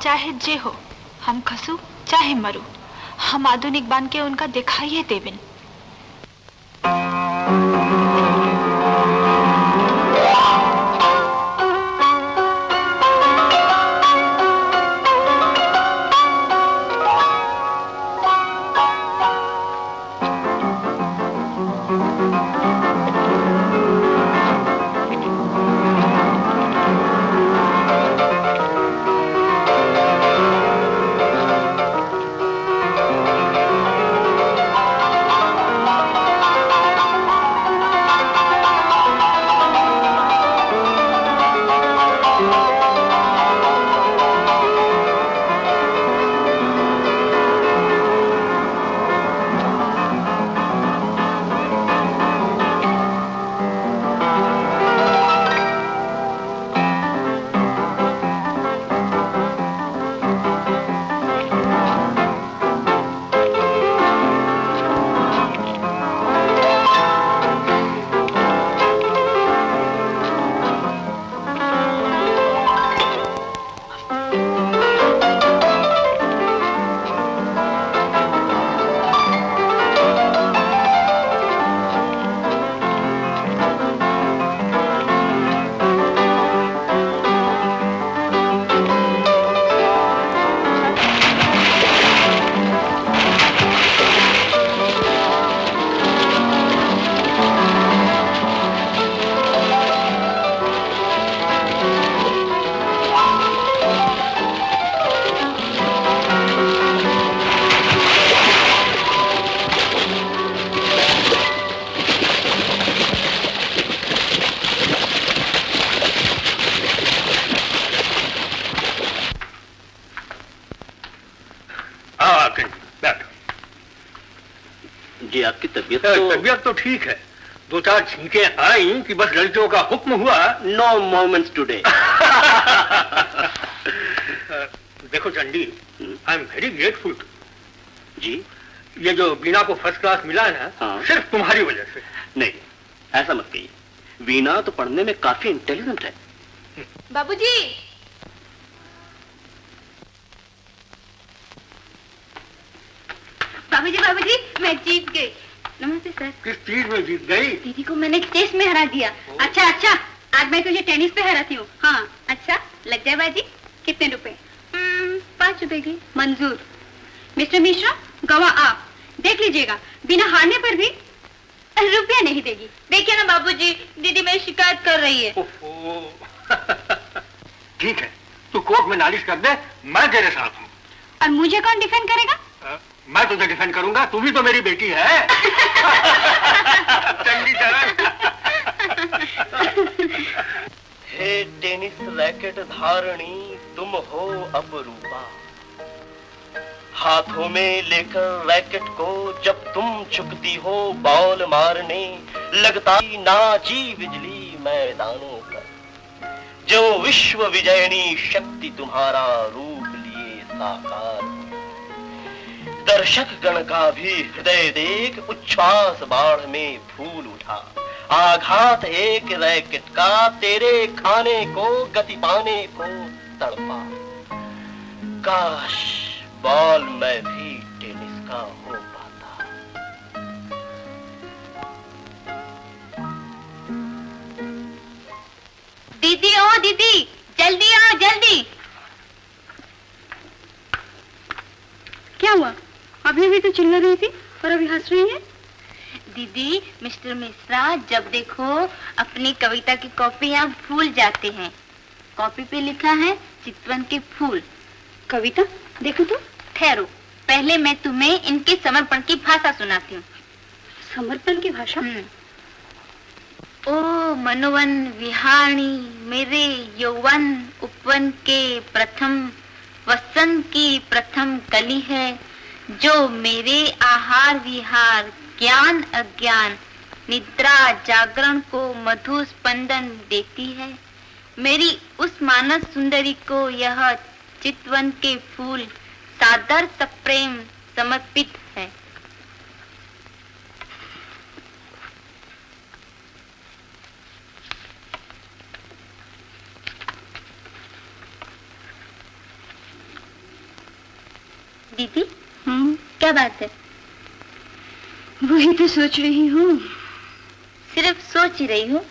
चाहे जे हो, हम खसू चाहे मरू, हम आधुनिक बन के उनका दिखाइए देविन। जी आपकी तबीयत तो... तबीयत तो ठीक है, दो चार छींकें आई कि बस लड़कियों का हुक्म हुआ नो मोमेंट्स टुडे। देखो Chandi, I am very grateful to जी। ये जो बीना को फर्स्ट क्लास मिला है ना, हाँ। सिर्फ तुम्हारी वजह से। नहीं ऐसा मत कहिए, वीणा तो पढ़ने में काफी इंटेलिजेंट है। बाबूजी, बाबूजी, बाबूजी मैं जीत गई। नमस्ते सर। किस चीज में जीत गई? दीदी को मैंने चेस में हरा दिया। अच्छा अच्छा, आज मैं तुझे टेनिस पे हराती हूँ। हाँ अच्छा, लग जाए बाजी। कितने रुपए? 5 रुपए की। मंजूर। मिस्टर मिश्रा गवाह आप देख लीजिएगा, बिना हारने पर भी रुपया नहीं देगी। देखिए ना बाबूजी, दीदी मेरी शिकायत कर रही है। ठीक है, तू कोर्ट में नालिश कर दे, मैं तेरे साथ हूँ। और मुझे कौन डिफेंड करेगा? मैं तुझे डिफेंड करूंगा, तू भी तो मेरी बेटी है। चंडी चरण। हे टेनिस रैकेट धारणी, तुम हो अपरूपा, हाथों में लेकर रैकेट को जब तुम झुकती हो बॉल मारने, लगता नाची बिजली मैदानों पर, जो विश्व विजयनी शक्ति तुम्हारा रूप लिए साकार। दर्शक गण का भी हृदय देख उच्छ्वास बाढ़ में फूल उठा, आघात एक रैकेट का तेरे खाने को गति पाने को तड़पा। काश बॉल मैं भी टेनिस का हो पाता। दीदी, ओ दीदी, जल्दी आओ जल्दी। क्या हुआ? अभी अभी तो चिल्ला रही थी और अभी हंस रही है। दीदी, मिस्टर मिश्रा जब देखो अपनी कविता की कॉपी यहाँ भूल जाते हैं। कॉपी पे लिखा है चितवन के फूल। कविता देखो तो। ठहरो, पहले मैं तुम्हें इनके समर्पण की भाषा सुनाती हूँ। समर्पण की भाषा? ओ मनोवन विहाणी, मेरे यौवन उपवन के प्रथम वसंत की प्रथम कली है, जो मेरे आहार विहार ज्ञान अज्ञान निद्रा जागरण को मधु स्पंदन देती है। मेरी उस मानस सुंदरी को यह चितवन के फूल सादर सप्रेम समर्पित है। दीदी, क्या बात है? वही तो सोच रही हूँ। सिर्फ सोच ही रही हूँ?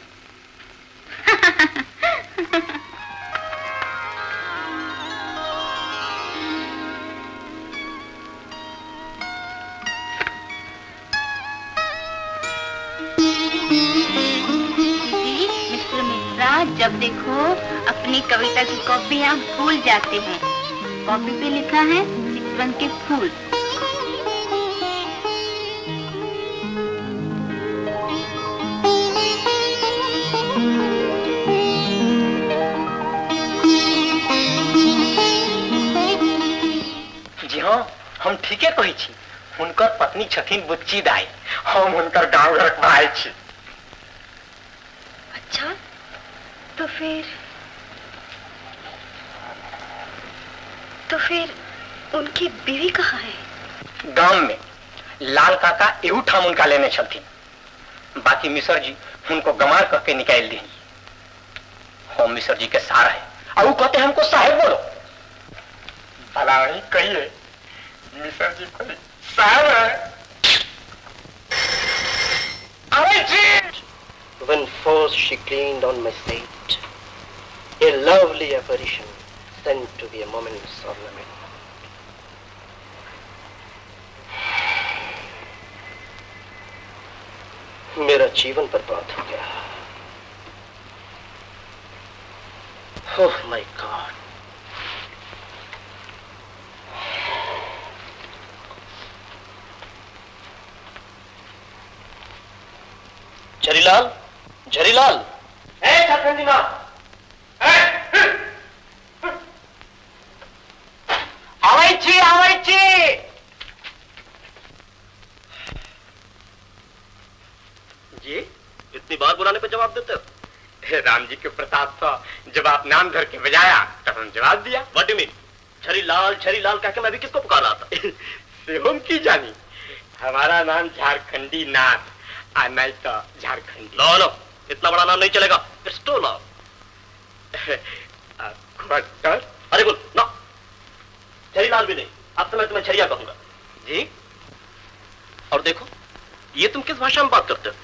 दीदी, मिस्टर मिश्रा जब देखो अपनी कविता की कॉपी यहाँ भूल जाते हैं। कॉपी पे लिखा है चितवन के फूल। जी हाँ, हम ठीके कहै छी। हुनकर पत्नी छथिन बुच्ची दाई, हम हुनकर गाँव घरक भाई छी। अच्छा, तो फिर उनकी बीवी कहाँ है? गांव में लाल काका एहू ठाम उनका लेने छलथिन, बाकी मिश्र जी उनको गमार कह के निकाल दी। हम मिश्र जी के सार है और वो कहते हमको साहेब बोलो। भला नहीं कहिए, मिश्र जी कोई साहब है। अरे जी। When first she cleaned on my slate, a lovely apparition sent to be a moment's ornament. मेरा जीवन बर्बाद हो गया। ओह my God. Jharilal, Jharilal. ए झारखंडी माँ, आवे छी आवे छी। जी, इतनी बार बुलाने पे जवाब देते हो? राम जी के प्रताप था, जब आप नाम धर के बजाया तब हम जवाब दिया। What do you mean? Jharilal Jharilal कह के मैं भी किसको पुकार रहा था? से हम की जानी, हमारा नाम झारखंडी नाथ आ नहीं तो झारखंडी। नो नो, इतना बड़ा नाम नहीं चलेगा। It's too long. अरे बोल ना, झरीलाल भी नहीं, अब तो मैं तुम्हें झरिया कहूंगा। जी। और देखो, ये तुम किस भाषा में बात करते हो?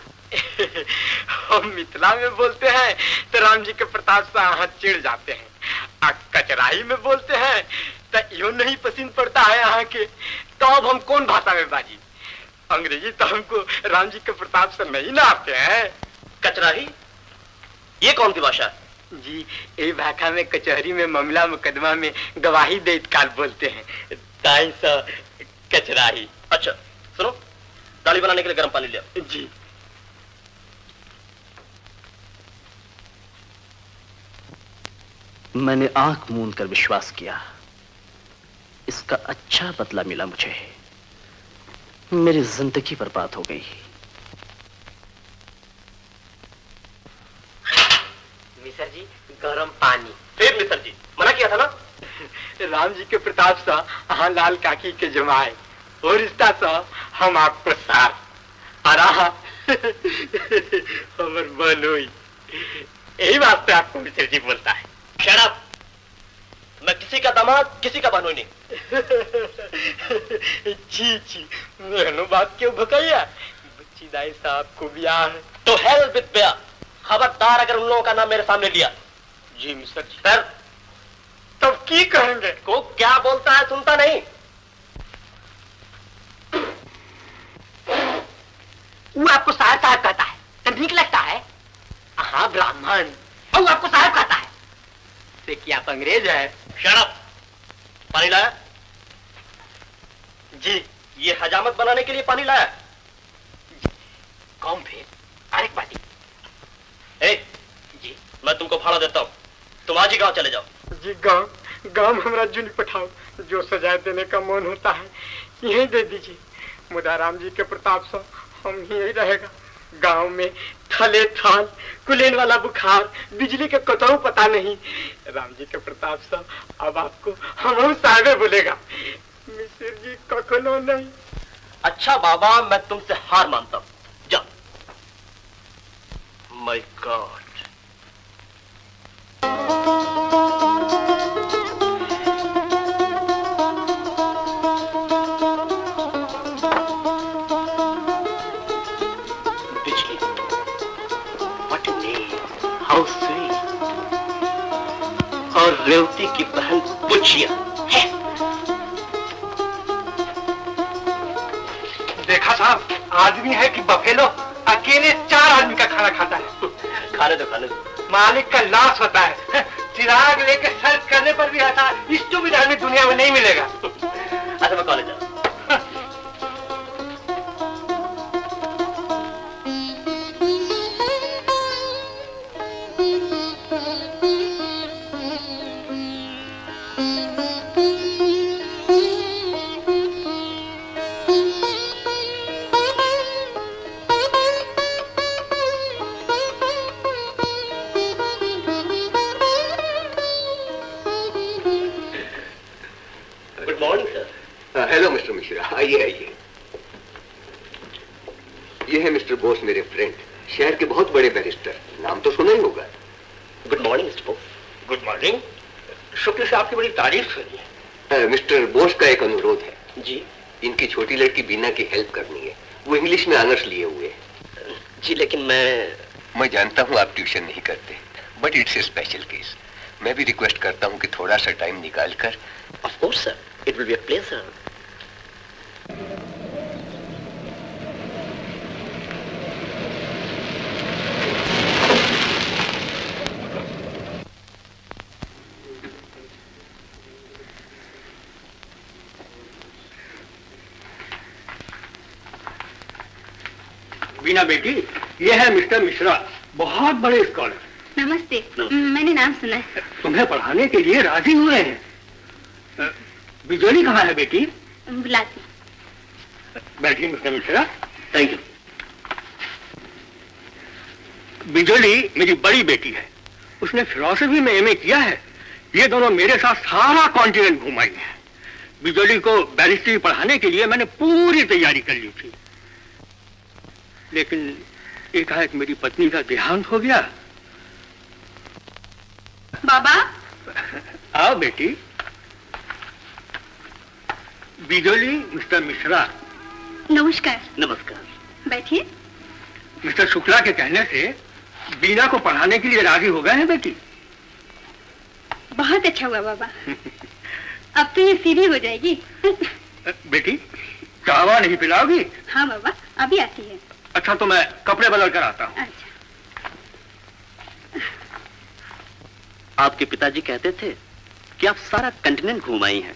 हम मिथिला में बोलते हैं तो राम जी के प्रताप से हाथ चिढ़ जाते हैं, आ कचराही में बोलते हैं तो यो नहीं पसंद पड़ता है यहाँ के। तो अब हम कौन भाषा में बाजी? अंग्रेजी तो हमको राम जी के प्रताप से नहीं ना आते हैं। कचराही ये कौन सी भाषा है? जी, ये भाषा में कचहरी में मामला मुकदमा में गवाही देत काल बोलते हैं, ताई सा कचराही। अच्छा सुनो, दाली बनाने के लिए गर्म पानी ले आओ। जी। मैंने आंख मूंद कर विश्वास किया, इसका अच्छा बदला मिला मुझे। मेरी जिंदगी बर्बाद हो गई। मिसर जी गरम पानी। फिर मिसर जी मना किया था ना? राम जी के प्रताप सा हाँ लाल काकी के जमाए और रिश्ता सा हम आपको साथ आरा हमर बन हुई, यही बात पे आपको मिसर जी बोलता है। Shut up. किसी का बहनोई नहीं। छी छी, एहनो बात क्यों भकैया? बुच्ची दाई साहब को ब्याह है। तो हेल विद ब्याह। खबरदार अगर उन लोगों का नाम मेरे सामने लिया। जी मिस्टर जी। सर तब की कहेंगे? को क्या बोलता है सुनता नहीं। वो आपको साहब साहब कहता है तो ठीक लगता है। हाँ ब्राह्मण, और वो आपको साहब कहता है से कि आप अंग्रेज है। Shut up. पानी लाया? जी। ये हजामत बनाने के लिए पानी लाया? कौन फिर? अरे बाती। ए, जी मैं तुमको भाड़ा देता हूँ, तुम आज ही गाँव चले जाओ। जी गाँव गाँव हमरा जुन पठाओ, जो सजाए देने का मन होता है यही दे दीजिए। मुदा राम जी के प्रताप से हम यही रहेगा। गांव में थले थाल, कुलेन वाला बुखार, बिजली के कतौ पता नहीं। राम जी के प्रताप से अब आपको हम साहबे बोलेगा। मिश्र जी कखनो नहीं। अच्छा बाबा, मैं तुमसे हार मानता हूँ, जाओ। My God. Bijli, what a name, how sweet. और रेवती की बहन बुचिया है। देखा साहब, आदमी है कि बफेलो, अकेले 4 आदमी का खाना खाता है। खाने दो, खाने दो। मालिक का लाश होता है। चिराग लेके सर्च करने पर भी ऐसा स्टूपिड आदमी दुनिया में नहीं मिलेगा। अच्छा मैं कॉलेज जा। हेलो मिस्टर मिश्रा, आइए आइए। ये है मिस्टर बोस, मेरे फ्रेंड, शहर के बहुत बड़े बैरिस्टर, नाम तो सुना ही होगा। Good morning mister Bose. Good morning. Shukla से आपकी बड़ी तारीफ सुनी है। मिस्टर बोस का एक अनुरोध है। जी। इनकी छोटी लड़की बीना की हेल्प करनी है, वो इंग्लिश में ऑनर्स लिए हुए है। जी लेकिन मैं जानता हूँ आप ट्यूशन नहीं करते, but it's a special case. मैं भी रिक्वेस्ट करता हूँ कि थोड़ा सा टाइम निकाल कर। Of course sir, it will be a pleasure. Beena बेटी, ये है मिस्टर मिश्रा, बहुत बड़े स्कॉलर। नमस्ते। मैंने नाम सुना है। तुम्हें पढ़ाने के लिए राजी हुए हैं। बिजली कहाँ है बेटी? बुलाती। बैठिए mister Mishra. Thank you. Bijli मेरी बड़ी बेटी है, उसने फिलोसफी में एमए किया है। ये दोनों मेरे साथ सारा कॉन्टिनेंट घुमाई है। बिजली को बैरिस्ट्री पढ़ाने के लिए मैंने पूरी तैयारी कर ली थी, लेकिन एकाएक मेरी पत्नी का देहांत हो गया। बाबा। आओ बेटी। बिजली, मिस्टर मिश्रा। नमस्कार। नमस्कार। बैठिए। मिस्टर शुक्ला के कहने से बीना को पढ़ाने के लिए राजी हो गए हैं बेटी। बहुत अच्छा हुआ बाबा, अब तो ये सीधी हो जाएगी। बेटी चावा नहीं पिलाओगी? हाँ बाबा, अभी आती है। अच्छा तो मैं कपड़े बदल कर आता हूँ। अच्छा। आपके पिताजी कहते थे कि आप सारा कंटिनेंट घूम आई हैं,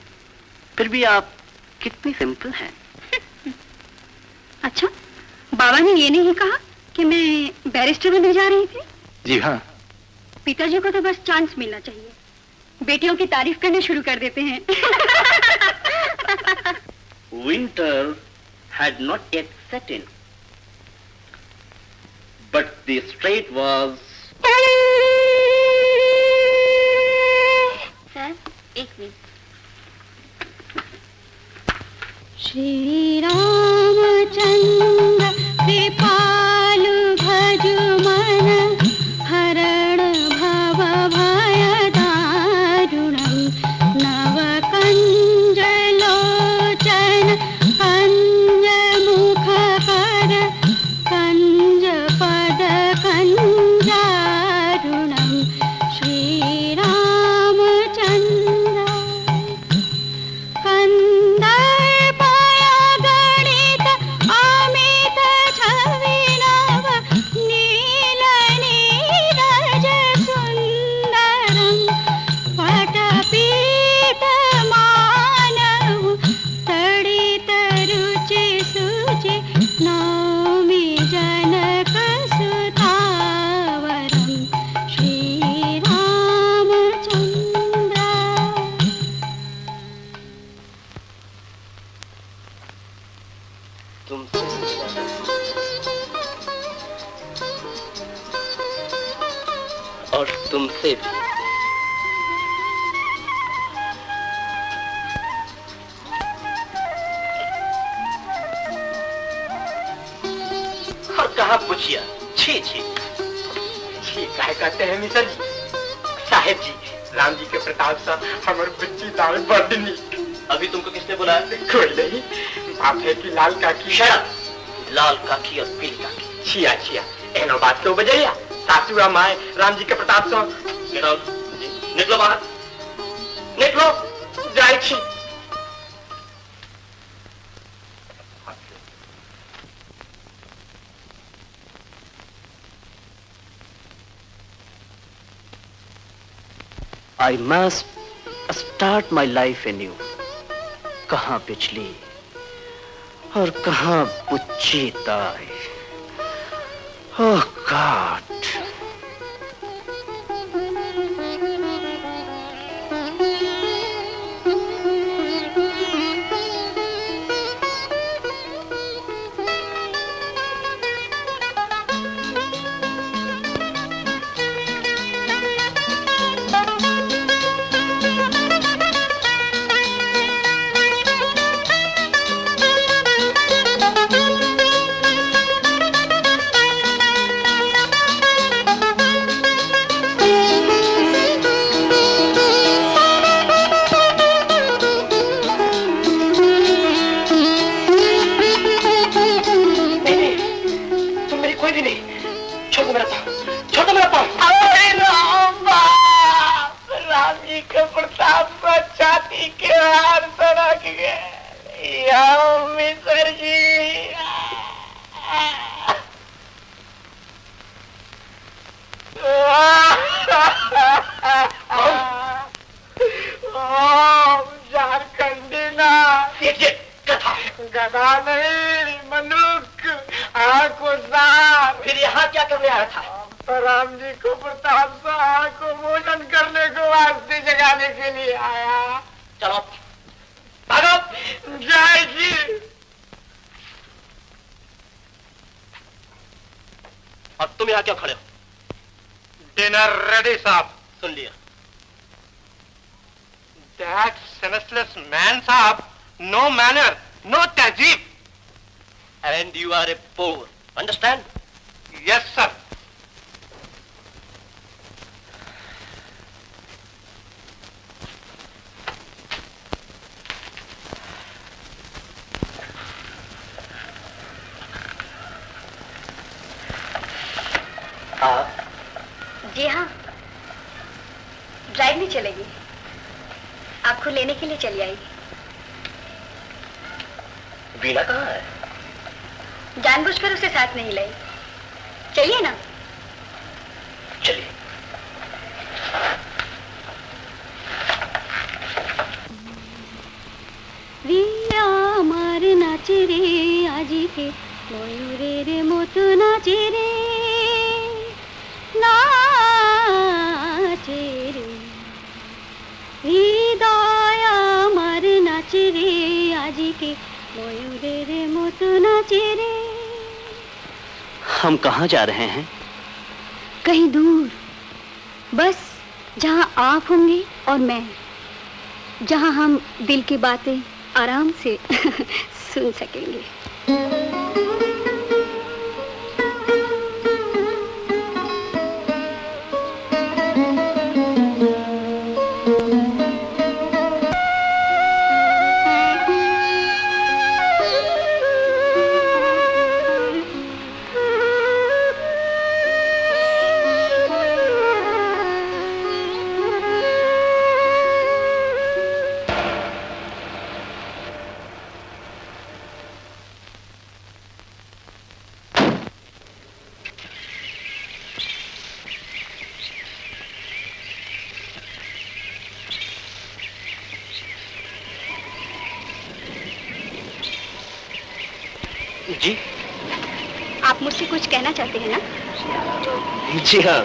फिर भी आप कितनी सिंपल हैं। अच्छा, बाबा ने ये नहीं कहा कि मैं बैरिस्टर बनने जा रही थी? जी हाँ। पिताजी को तो बस चांस मिलना चाहिए, बेटियों की तारीफ करने शुरू कर देते हैं। Winter had not yet set in, but the strait was. Sir, एक मिनट। श्री रामचंद्र कृपालु भजु मन हरण भव भय दारुणं नवकंद कहाँ बुचिया? छी छी छी काहे कहते हैं मिश्र जी? साहेब जी, राम जी के प्रताप से हमर बुच्ची दाल बड़ नीक। अभी तुमको किसने बुलाया? कोई नहीं, बाप है कि लाल काकी। शट, लाल काकी और पीली काकी। छिया छिया, एनो बात क्यों बजैया? सासू आ माए राम जी के प्रताप से। गेट आउट, निकलो बाहर, निकलो। जाय छी। I must start my life anew. कहाँ बिजली और कहाँ बुच्ची ताई। Oh God. जी हाँ, ड्राइव नहीं चलेगी, आपको लेने के लिए चली आई। वीणा कहाँ है? जानबूझकर उसे साथ नहीं लाई। चलिए ना। चलिए। वीणा मार नाचे रे आजी के मयूरे रे मोत नाचे रे नाचे रे हृदय আমার নাচে রে আজিকে ময়ূরের মতো नाचे रे। हम कहाँ जा रहे हैं? कहीं दूर, बस जहाँ आप होंगे और मैं, जहाँ हम दिल की बातें आराम से सुन सकेंगे। जी, आप मुझसे कुछ कहना चाहते हैं ना? जी हाँ।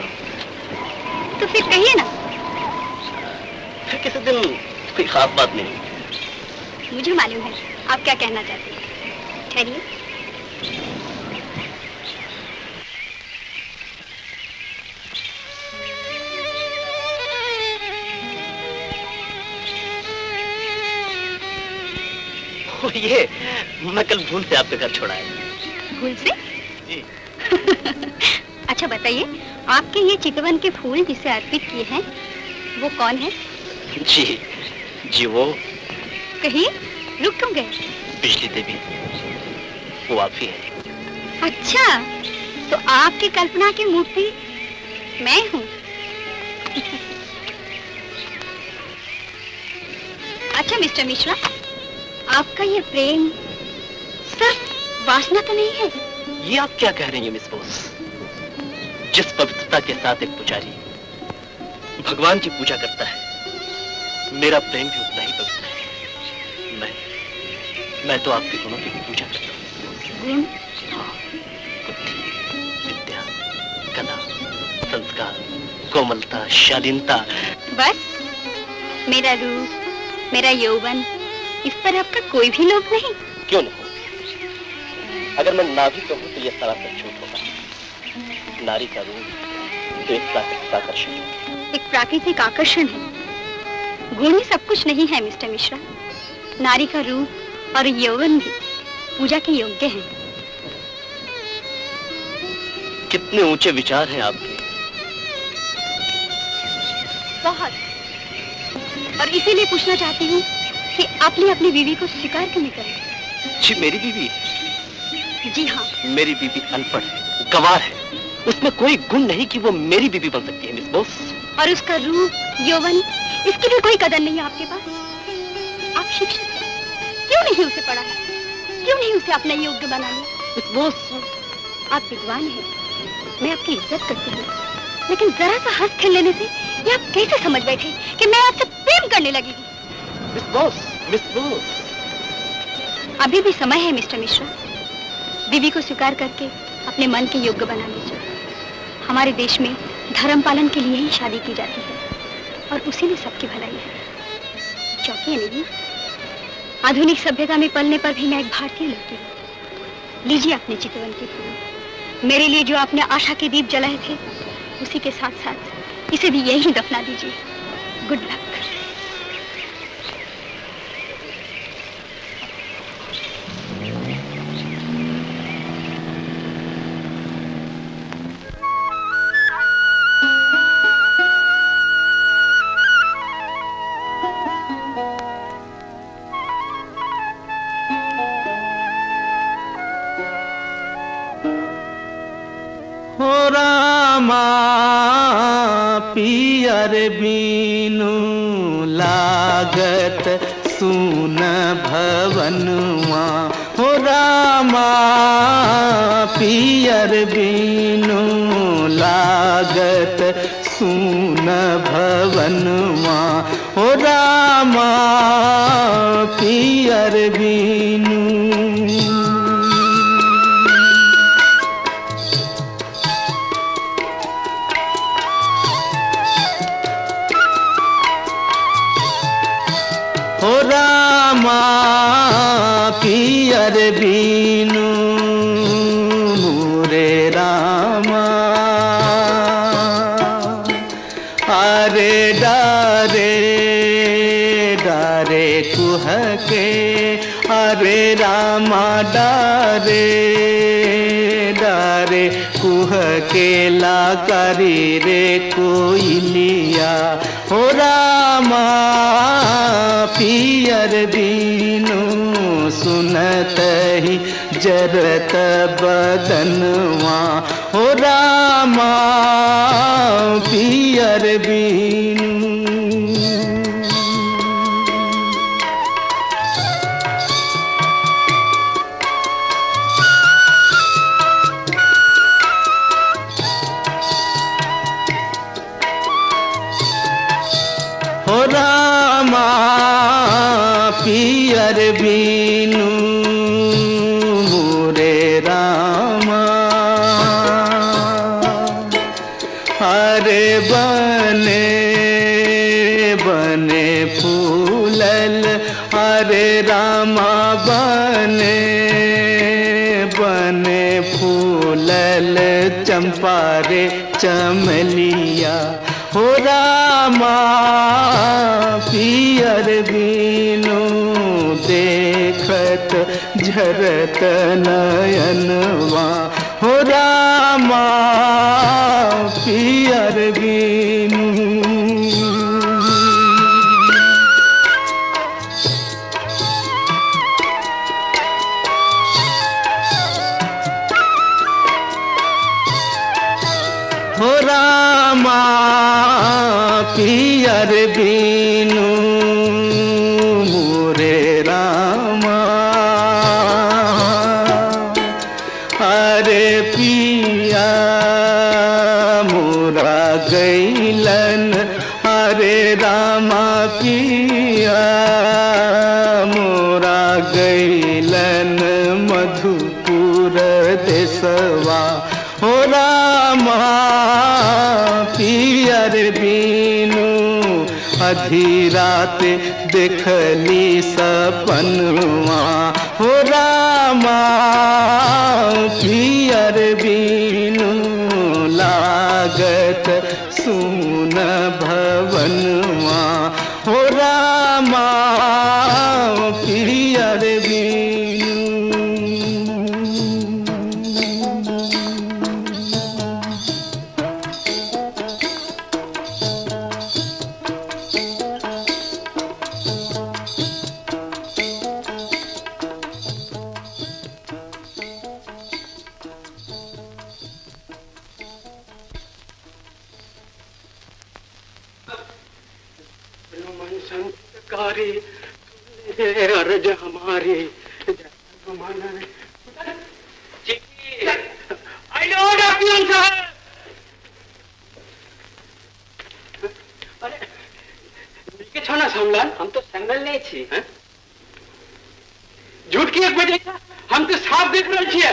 तो फिर कहिए ना। फिर किसी दिन, कोई खास बात नहीं। मुझे मालूम है आप क्या कहना चाहते हैं। ठहरिए। ये मैं कल भूल से आपके घर छोड़ा आया। भूल से? जी, अच्छा बताइए, आपके ये चितवन के फूल जिसे अर्पित किए हैं वो कौन है? जी जी वो। कहिए, रुक क्यों गए? बिजली देवी, वो आप ही है। अच्छा, तो आपकी कल्पना की मूर्ति मैं हूँ। अच्छा मिस्टर मिश्रा, आपका ये प्रेम सिर्फ वासना तो नहीं है? ये आप क्या कह रही हैं मिस बोस? जिस पवित्रता के साथ एक पुजारी भगवान की पूजा करता है, मेरा प्रेम भी उतना ही पवित्र है। मैं तो आपके गुणों की भी पूजा करता हूँ। गुण? हाँ, बुद्धि, विद्या, कला, संस्कार, कोमलता, शालीनता। बस मेरा रूप, मेरा यौवन, इस पर आपका कोई भी लोभ नहीं? क्यों नहीं? अगर मैं ना भी कहूँ तो यह सरासर झूठ होगा। नारी का रूप तो एक प्राकृतिक आकर्षण है। एक प्राकृतिक आकर्षण है। गुण ही सब कुछ नहीं है मिस्टर मिश्रा। नारी का रूप और यौवन भी पूजा के योग्य हैं। कितने ऊंचे विचार हैं आपके। बहुत। और इसीलिए पूछना चाहती हूँ कि आपने अपनी बीवी को स्वीकार क्यों नहीं करा? जी मेरी बीवी? जी हाँ। मेरी बीवी अनपढ़ है, गंवार है, उसमें कोई गुण नहीं कि वो मेरी बीवी बन सकती है मिस बोस। और उसका रूप, यौवन, इसकी भी कोई कदर नहीं है आपके पास। आप शिक्षित हैं, क्यों नहीं उसे पढ़ा? क्यों नहीं उसे अपना योग्य बना लिया? मिस बोस, आप विद्वान हैं, मैं आपकी इज्जत करती हूँ, लेकिन जरा सा हंस खेल लेने से ये आप कैसे समझ बैठे कि मैं आपसे प्रेम करने लगी हूँ? मिस बोस, मिस बोस, अभी भी समय है मिस्टर मिश्रा। बीवी को स्वीकार करके अपने मन के योग्य बना लीजिए। हमारे देश में धर्म पालन के लिए ही शादी की जाती है और उसी में सबकी भलाई है। चौंकिए नहीं, आधुनिक सभ्यता में पलने पर भी मैं एक भारतीय लड़की हूँ। लीजिए अपने चितवन के फूल। मेरे लिए जो आपने आशा के दीप जलाए थे, उसी के साथ साथ इसे भी यहीं दफना दीजिए। Good luck. पियर बीनु लागत सुन भवनुआ, हो रामा पियर बीनु लागत सुन भवनुआ, हो रामा पियर बीनु। हो रामा पियर बीनु मोरे रामा, अरे डारे डारे कुहके, अरे रामा डारे डारे कुहके ला करी रे कोइलिया, हो रामा पियर बीनु सुनत ही जरत बदनवा, हो रामा पियर बीनु। हो रामा पियर बीनु मोरे रामा, अरे बने बने फूलल, अरे रामा बने बने फूलल चंपा रे चमलिया, हो रामा पियर बीनु देखत झरत नयनवा, हो रामा पियर बीनू मोरे रामा। अरे पिया मोरा गैलन अरे रामा पिया मोरा गैलन मधुपुर देसवा हो रामा पियर बीनू। आधी रात देखली सपनवा हो रामा पियर बीनू लागत सुन भवनवा हो रामा पियर बीनू। अर्ज हमारी अरे छो ना समलाल, हम तो संगल नहीं छी। झूठ की एक बजे हम तो साफ देख रहे छियै।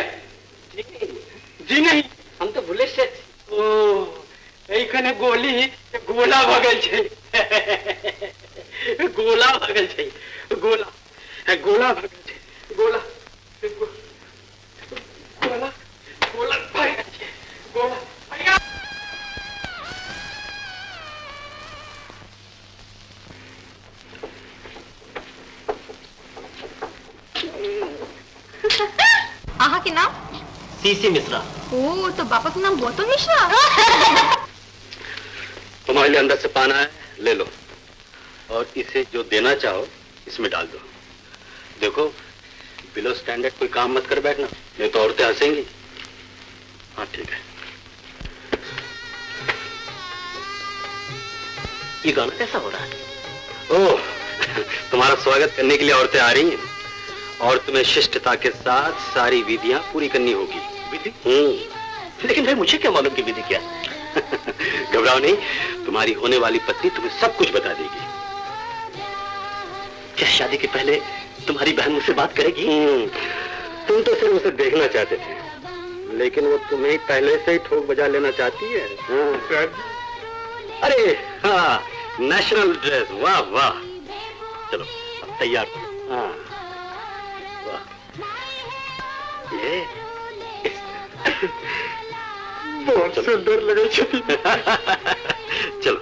जी नहीं, हम तो भूले से। ओ एखने गोली गोला भगल छै, गोला भगल छै, गोला गोला भगल छै, गोला गोला गोला भगल छै, गोला। आहा के नाम? सीसी मिश्रा। ओ तो बापा के नाम गौतम मिश्रा। तुम्हारे लिए अंदर से पाना है, ले लो और इसे जो देना चाहो इसमें डाल दो। देखो बिलो स्टैंडर्ड कोई काम मत कर बैठना, नहीं तो औरतें हंसेंगी। हाँ ठीक है। ये गाना कैसा हो रहा है? ओह, तुम्हारा स्वागत करने के लिए औरतें आ रही हैं और तुम्हें शिष्टता के साथ सारी विधियां पूरी करनी होगी। विधि? लेकिन भाई मुझे क्या मालूम कि विधि क्या? घबराओ नहीं, तुम्हारी होने वाली पत्नी तुम्हें सब कुछ बता देगी। क्या शादी के पहले तुम्हारी बहन मुझसे बात करेगी? तुम तो सिर्फ उसे देखना चाहते थे, लेकिन वो तुम्हें पहले से ही ठोक बजा लेना चाहती है। हाँ। अरे हाँ, नेशनल ड्रेस, वाह वाह। चलो अब तैयार। हाँ वाह, ये बहुत सुंदर लगे। चलो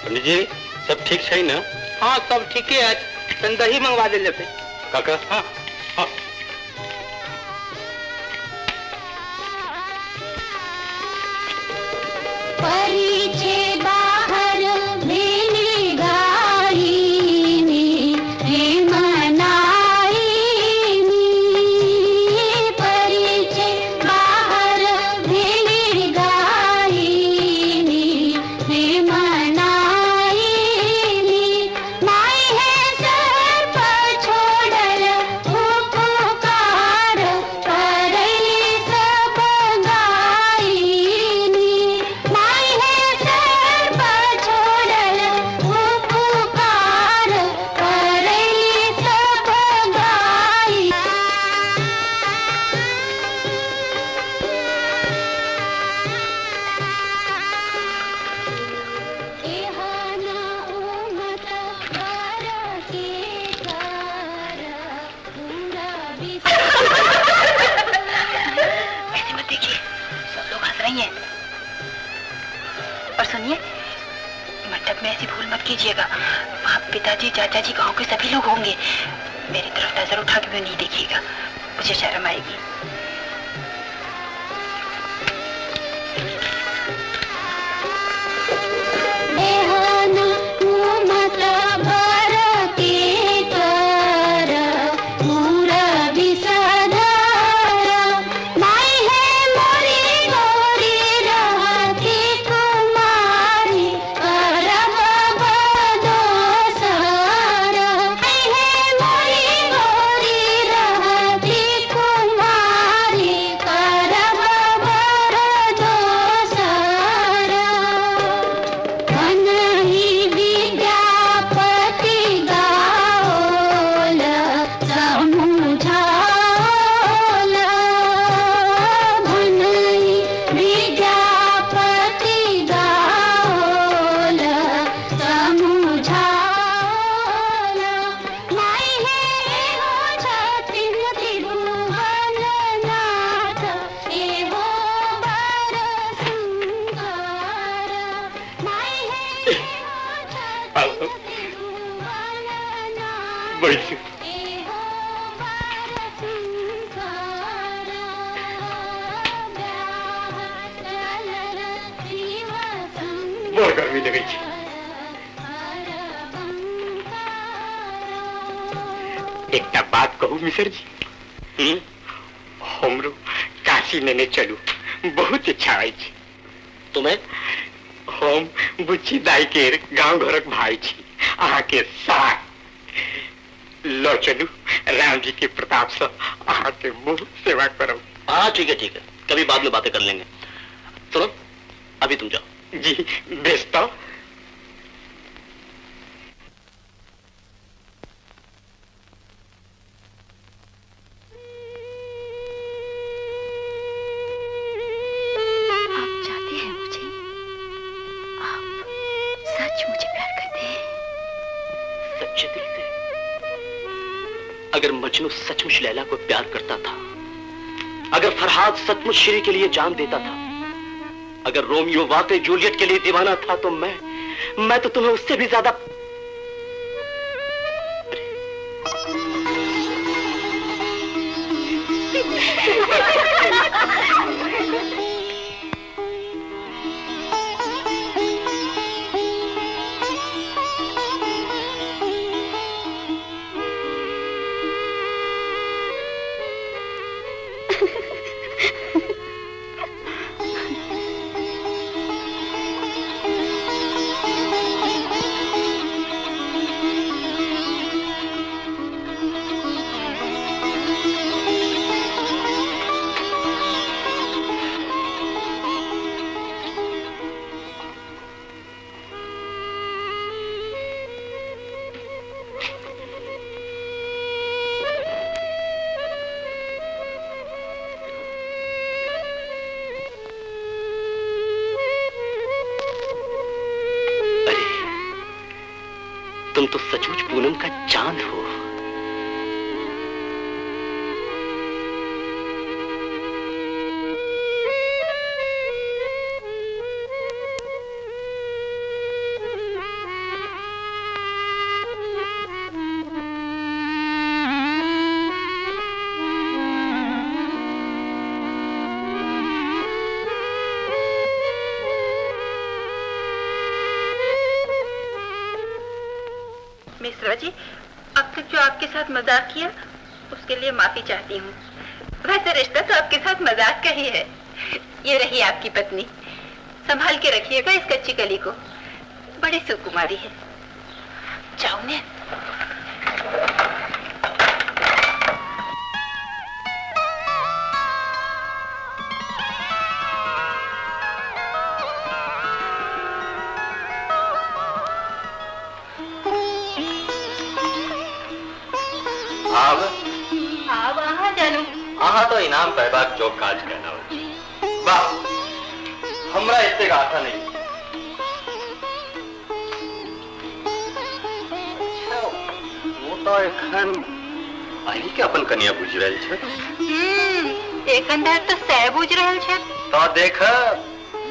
पंडित जी, सब ठीक है ना? हाँ सब ठीक है, तन दही मंगवा दे लेते काका। हाँ हाँ। परिछे बाहर भेली गाईनी हे मनाईनी। परिछे बाहर भेली गाईनी हे मनाईनी। माई हे सर्प छोड़ल उपकार करैली सब गाईनी। माई हे सर्प छोड़ल उपकार करैली सब गाई। एहना उमत वर के कर पूरा ऐसे मत देखिए, सब लोग हंस रही हैं। और सुनिए, मंडप में ऐसी भूल मत कीजिएगा। वहाँ पिताजी, चाचा जी, गांव के सभी लोग होंगे। मेरी तरफ नजर उठा के भी नहीं देखिएगा, मुझे शर्म आएगी। एहना उमत भर के कर पूरा विसधर। बैसू। बड़ गर्मी लगै छै। एकटा बात कहू मिसर जी, हमरो काशी नेने चलू, बहुत इच्छा अछि। तुम्हें? हम बुच्ची दाई के गांव घरक भाई छी, अहाँ के साथ ल चलू। राम जी के प्रताप से अहाँ के बहुत सेवा करब। हाँ ठीक है ठीक है, कभी बाद में बातें कर लेंगे। सुनो अभी तुम जाओ। जी बेस तो। आप चाहते हैं मुझे? आप सच मुझे प्यार करते हैं? सच्चे दिल से। अगर मजनू सचमुच लैला को प्यार करता था, अगर फरहाद सचमुच श्री के लिए जान देता था, अगर रोमियो वाकई जूलियट के लिए दीवाना था, तो मैं तो तुम्हें उससे भी ज्यादा। तुम तो सचमुच पूनम का चांद हो। मिश्रा जी, अब तक जो आपके साथ मजाक किया उसके लिए माफी चाहती हूँ। वैसे रिश्ता तो आपके साथ मजाक का ही है। ये रही आपकी पत्नी, संभाल के रखिएगा इस कच्ची कली को, बड़ी सुकुमारी है। जाओ ने। अहाँ तो इनाम पैबाक जो काज कहना हो। वाह, हमरा एतेक आशा नहीं। अच्छा, वो तो एखन अही के अपन कनिया बुझि रहल छै। एखन धरि तो सह बुझि रहल छै। तो देख,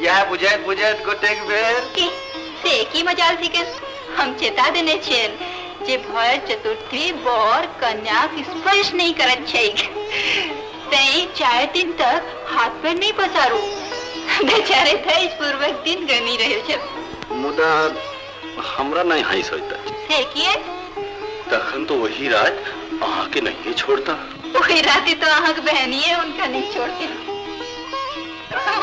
यह बुझैत बुझैत गोटेक बेर की से की मजाल थिके। हम चेता देने छियनि जे भर चतुर्थी बर कन्याक स्पर्श नहीं करत छैक, तैं 4 दिन तक हाथ पैर नहीं पसारू। बेचारे धैर्य पूर्वक दिन गनी रहे छे। मुदा हमरा नहीं हंस होता। से किए? तखन तो वही रात अहाँ के नहीं छोड़ता। वही रात तो अहाँ के बहनिए उनका नहीं छोड़ती।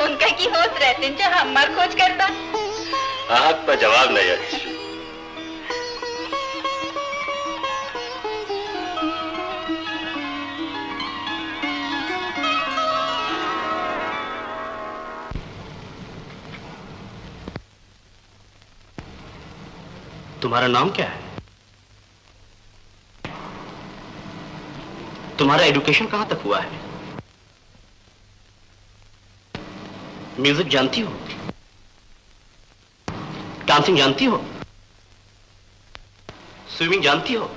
उनका की होश रहते जो हमार खोज करता। अहाँ पर जवाब नहीं अच्छी। तुम्हारा नाम क्या है? तुम्हारा एजुकेशन कहां तक हुआ है? म्यूजिक जानती हो? डांसिंग जानती हो? स्विमिंग जानती हो?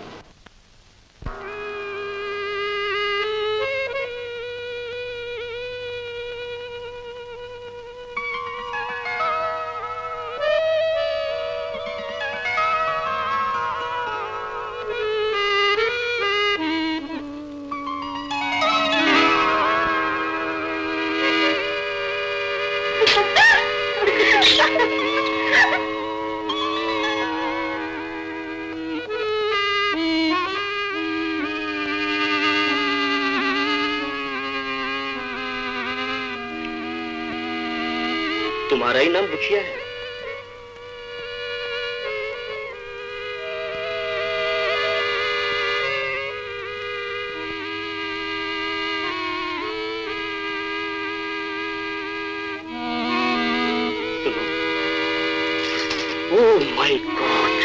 तुम्हारा ही नाम बुचिया है। सुनो, ओह my God,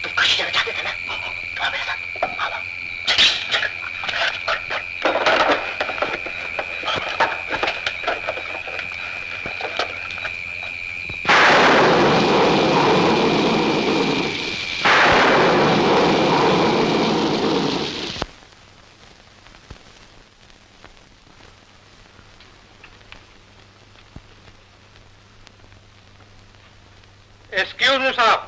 तुम काशी जाना चाहते थे ना, तो आओ मेरे साथ। एक्सक्यूज मी साहब,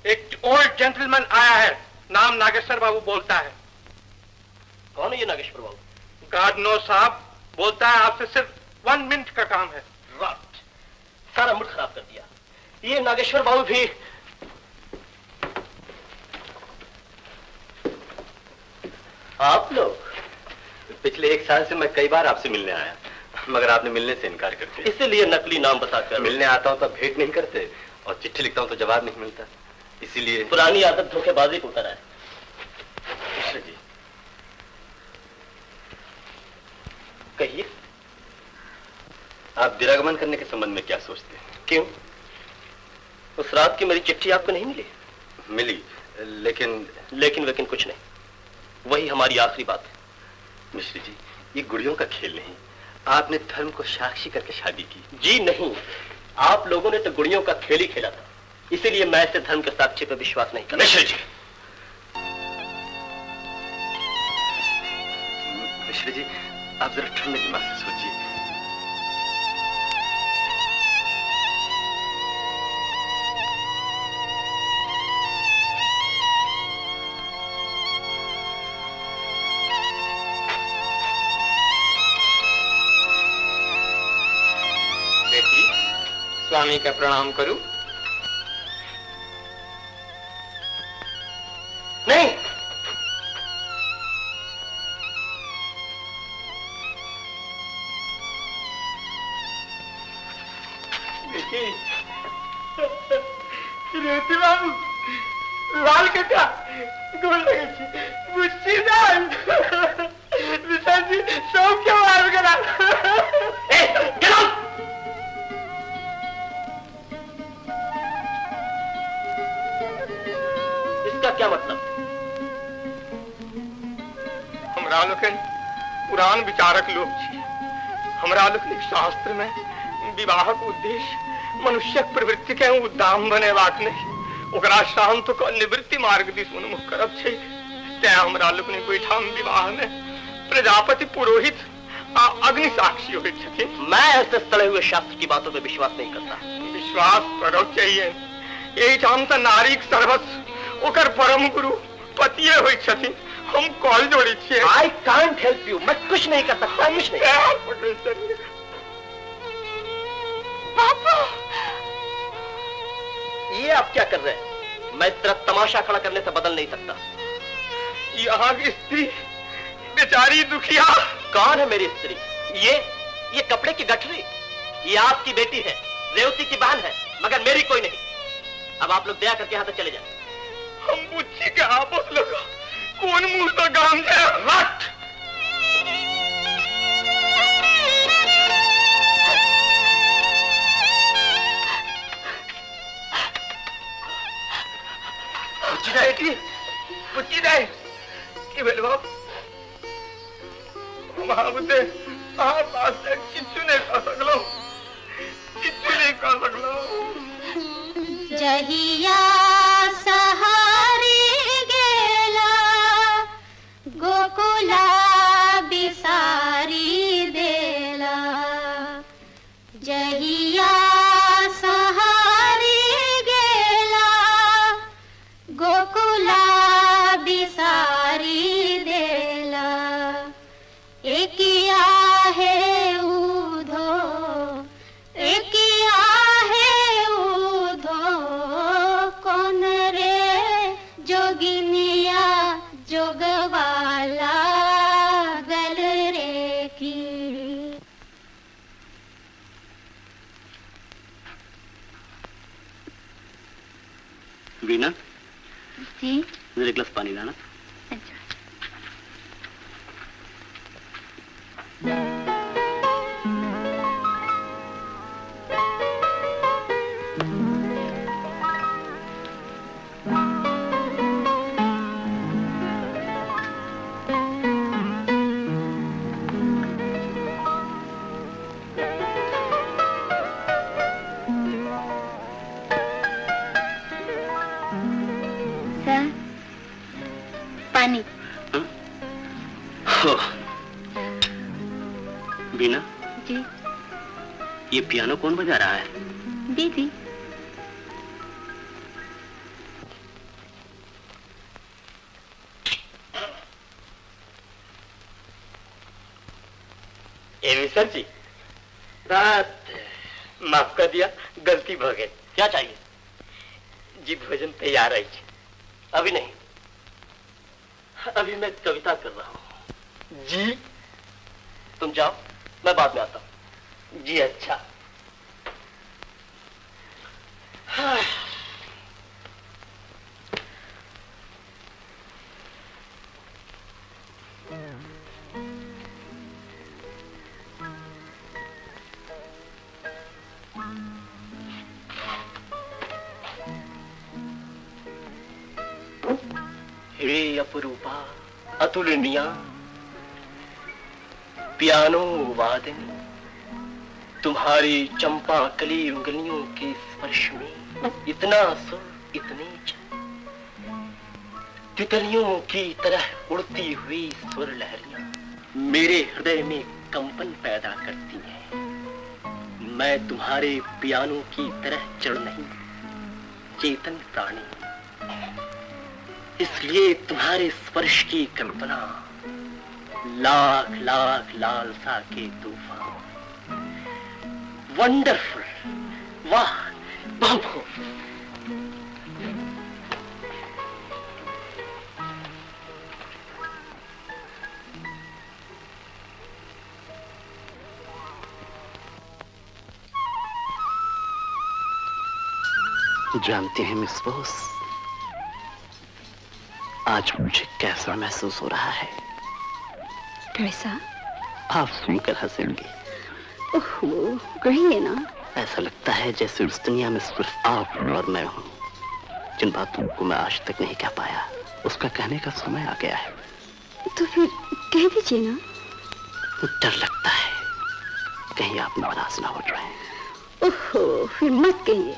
एक ओल्ड जेंटलमैन आया है, नाम नागेश्वर बाबू बोलता है। कौन है ये नागेश्वर बाबू? गॉड नो साहब, बोलता है आपसे सिर्फ 1 मिनट का काम है। राइट, सारा मूड खराब कर दिया ये नागेश्वर बाबू भी। आप लोग पिछले 1 साल से मैं कई बार आपसे मिलने आया, मगर आपने मिलने से इनकार कर दिया। इसीलिए नकली नाम बताकर मिलने आता हूँ तो भेंट नहीं करते, और चिट्ठी लिखता हूँ तो जवाब नहीं मिलता, इसीलिए पुरानी आदत धोखेबाजी को उतर आए। मिश्र जी कहिए, आप दिरागमन करने के संबंध में क्या सोचते हैं? क्यों, उस रात की मेरी चिट्ठी आपको नहीं मिली? मिली, लेकिन लेकिन वेकिन कुछ नहीं, वही हमारी आखिरी बात है। मिश्र जी, ये गुड़ियों का खेल नहीं, आपने धर्म को साक्षी करके शादी की। जी नहीं, आप लोगों ने तो गुड़ियों का खेल ही खेला था, इसीलिए मैं ऐसे धर्म के साक्षी पर विश्वास नहीं करता। मिश्र जी, मिश्र जी, आप जरा ठंडे दिमाग से सोचिए। बेटी, स्वामी का प्रणाम करूं? नहीं, बेटी, रेती बाबू, लाल कटा, गोल लगे छी, बुच्ची दाल, विशाल जी, सब क्यों आब गेला? ए, get out! इसका क्या मतलब? हमरा लोकनि पुरान विचारक लोग छी। हमरा लोकनिक शास्त्र में विवाहक उद्देश्य मनुष्यक प्रवृत्ति के उद्दाम बनेबाक नहि, ओकरा शांत क निवृत्ति मार्ग दिस उन्मुख करब छै। तें हमरा लोकनिक ओहिठाम विवाह में प्रजापति पुरोहित आ अग्नि साक्षी होइत छथिन। मैं ऐसे सड़े हुए शास्त्र की बातों पर विश्वास नहीं करता। विश्वास करब चाहिए। एहिठाम तऽ नारीक सर्वस्व ओकर परम गुरु पतिये होइ छथिन, हम कॉल जोड़ै छियै। I can't help you, मैं कुछ नहीं कर सकता, कुछ नहीं। पापा ये आप क्या कर रहे हैं? मैं इस तरह तमाशा खड़ा करने से बदल नहीं सकता। यहाँ की स्त्री बेचारी दुखिया। कौन है मेरी स्त्री? ये कपड़े की गठरी, ये आपकी बेटी है, रेवती की बहन है, मगर मेरी कोई नहीं। अब आप लोग दया करके यहाँ से चले जाए। हम बुच्ची के आपस लगा कौन मुंह से गाम जाए। रट बेटी, बुच्ची दाई की भेल बाप? हम आबते अहाँ पास किछु नहीं कह सकलहुँ, किछु नहीं कह सकलहुँ। जहिया सहारे गेला गोकुला बिसारी देला, जहिया सहारे गेला गोकुला बिसारी देला। एकिया है उधो, एकिया है उधो, कौन रे जोगिनिया जोगवाला गल रे की। वीणा जी, मेरे ग्लास पानी लाना। अच्छा। सर, पानी। हो। बीना जी, ये पियानो कौन बजा रहा है? दीदी। सर जी, रात माफ कर दिया, गलती भ गई। क्या चाहिए? जी भोजन तैयार है। अभी नहीं, अभी मैं कविता कर रहा हूँ। जी तुम जाओ, मैं बाद में आता हूँ। जी अच्छा। हाँ। हे अपरूपा अतुलनीया पियानो वादिनी, तुम्हारी चंपा कली उंगलियों के स्पर्श में इतना सुर इतनी तितलियों की तरह उड़ती हुई सुर लहरियां मेरे हृदय में कंपन पैदा करती हैं। मैं तुम्हारे पियानो की तरह जड़ नहीं, चेतन प्राणी, इसलिए तुम्हारे स्पर्श की कल्पना लाख लाख लालसा के तूफान। वंडरफुल, वाह, बहुत खूब। जानते हैं मिस बोस, आज मुझे कैसा महसूस हो रहा है? कैसा? आप सुनकर हंसेंगे। ओहो, कहिए ना। ऐसा लगता है जैसे इस दुनिया में सिर्फ आप और मैं हूँ। जिन बातों को मैं आज तक नहीं कह पाया, उसका कहने का समय आ गया है। तो फिर कह दीजिए ना। डर लगता है कहीं आप नाराज ना हो जाए। ओहो, फिर मत कहिए।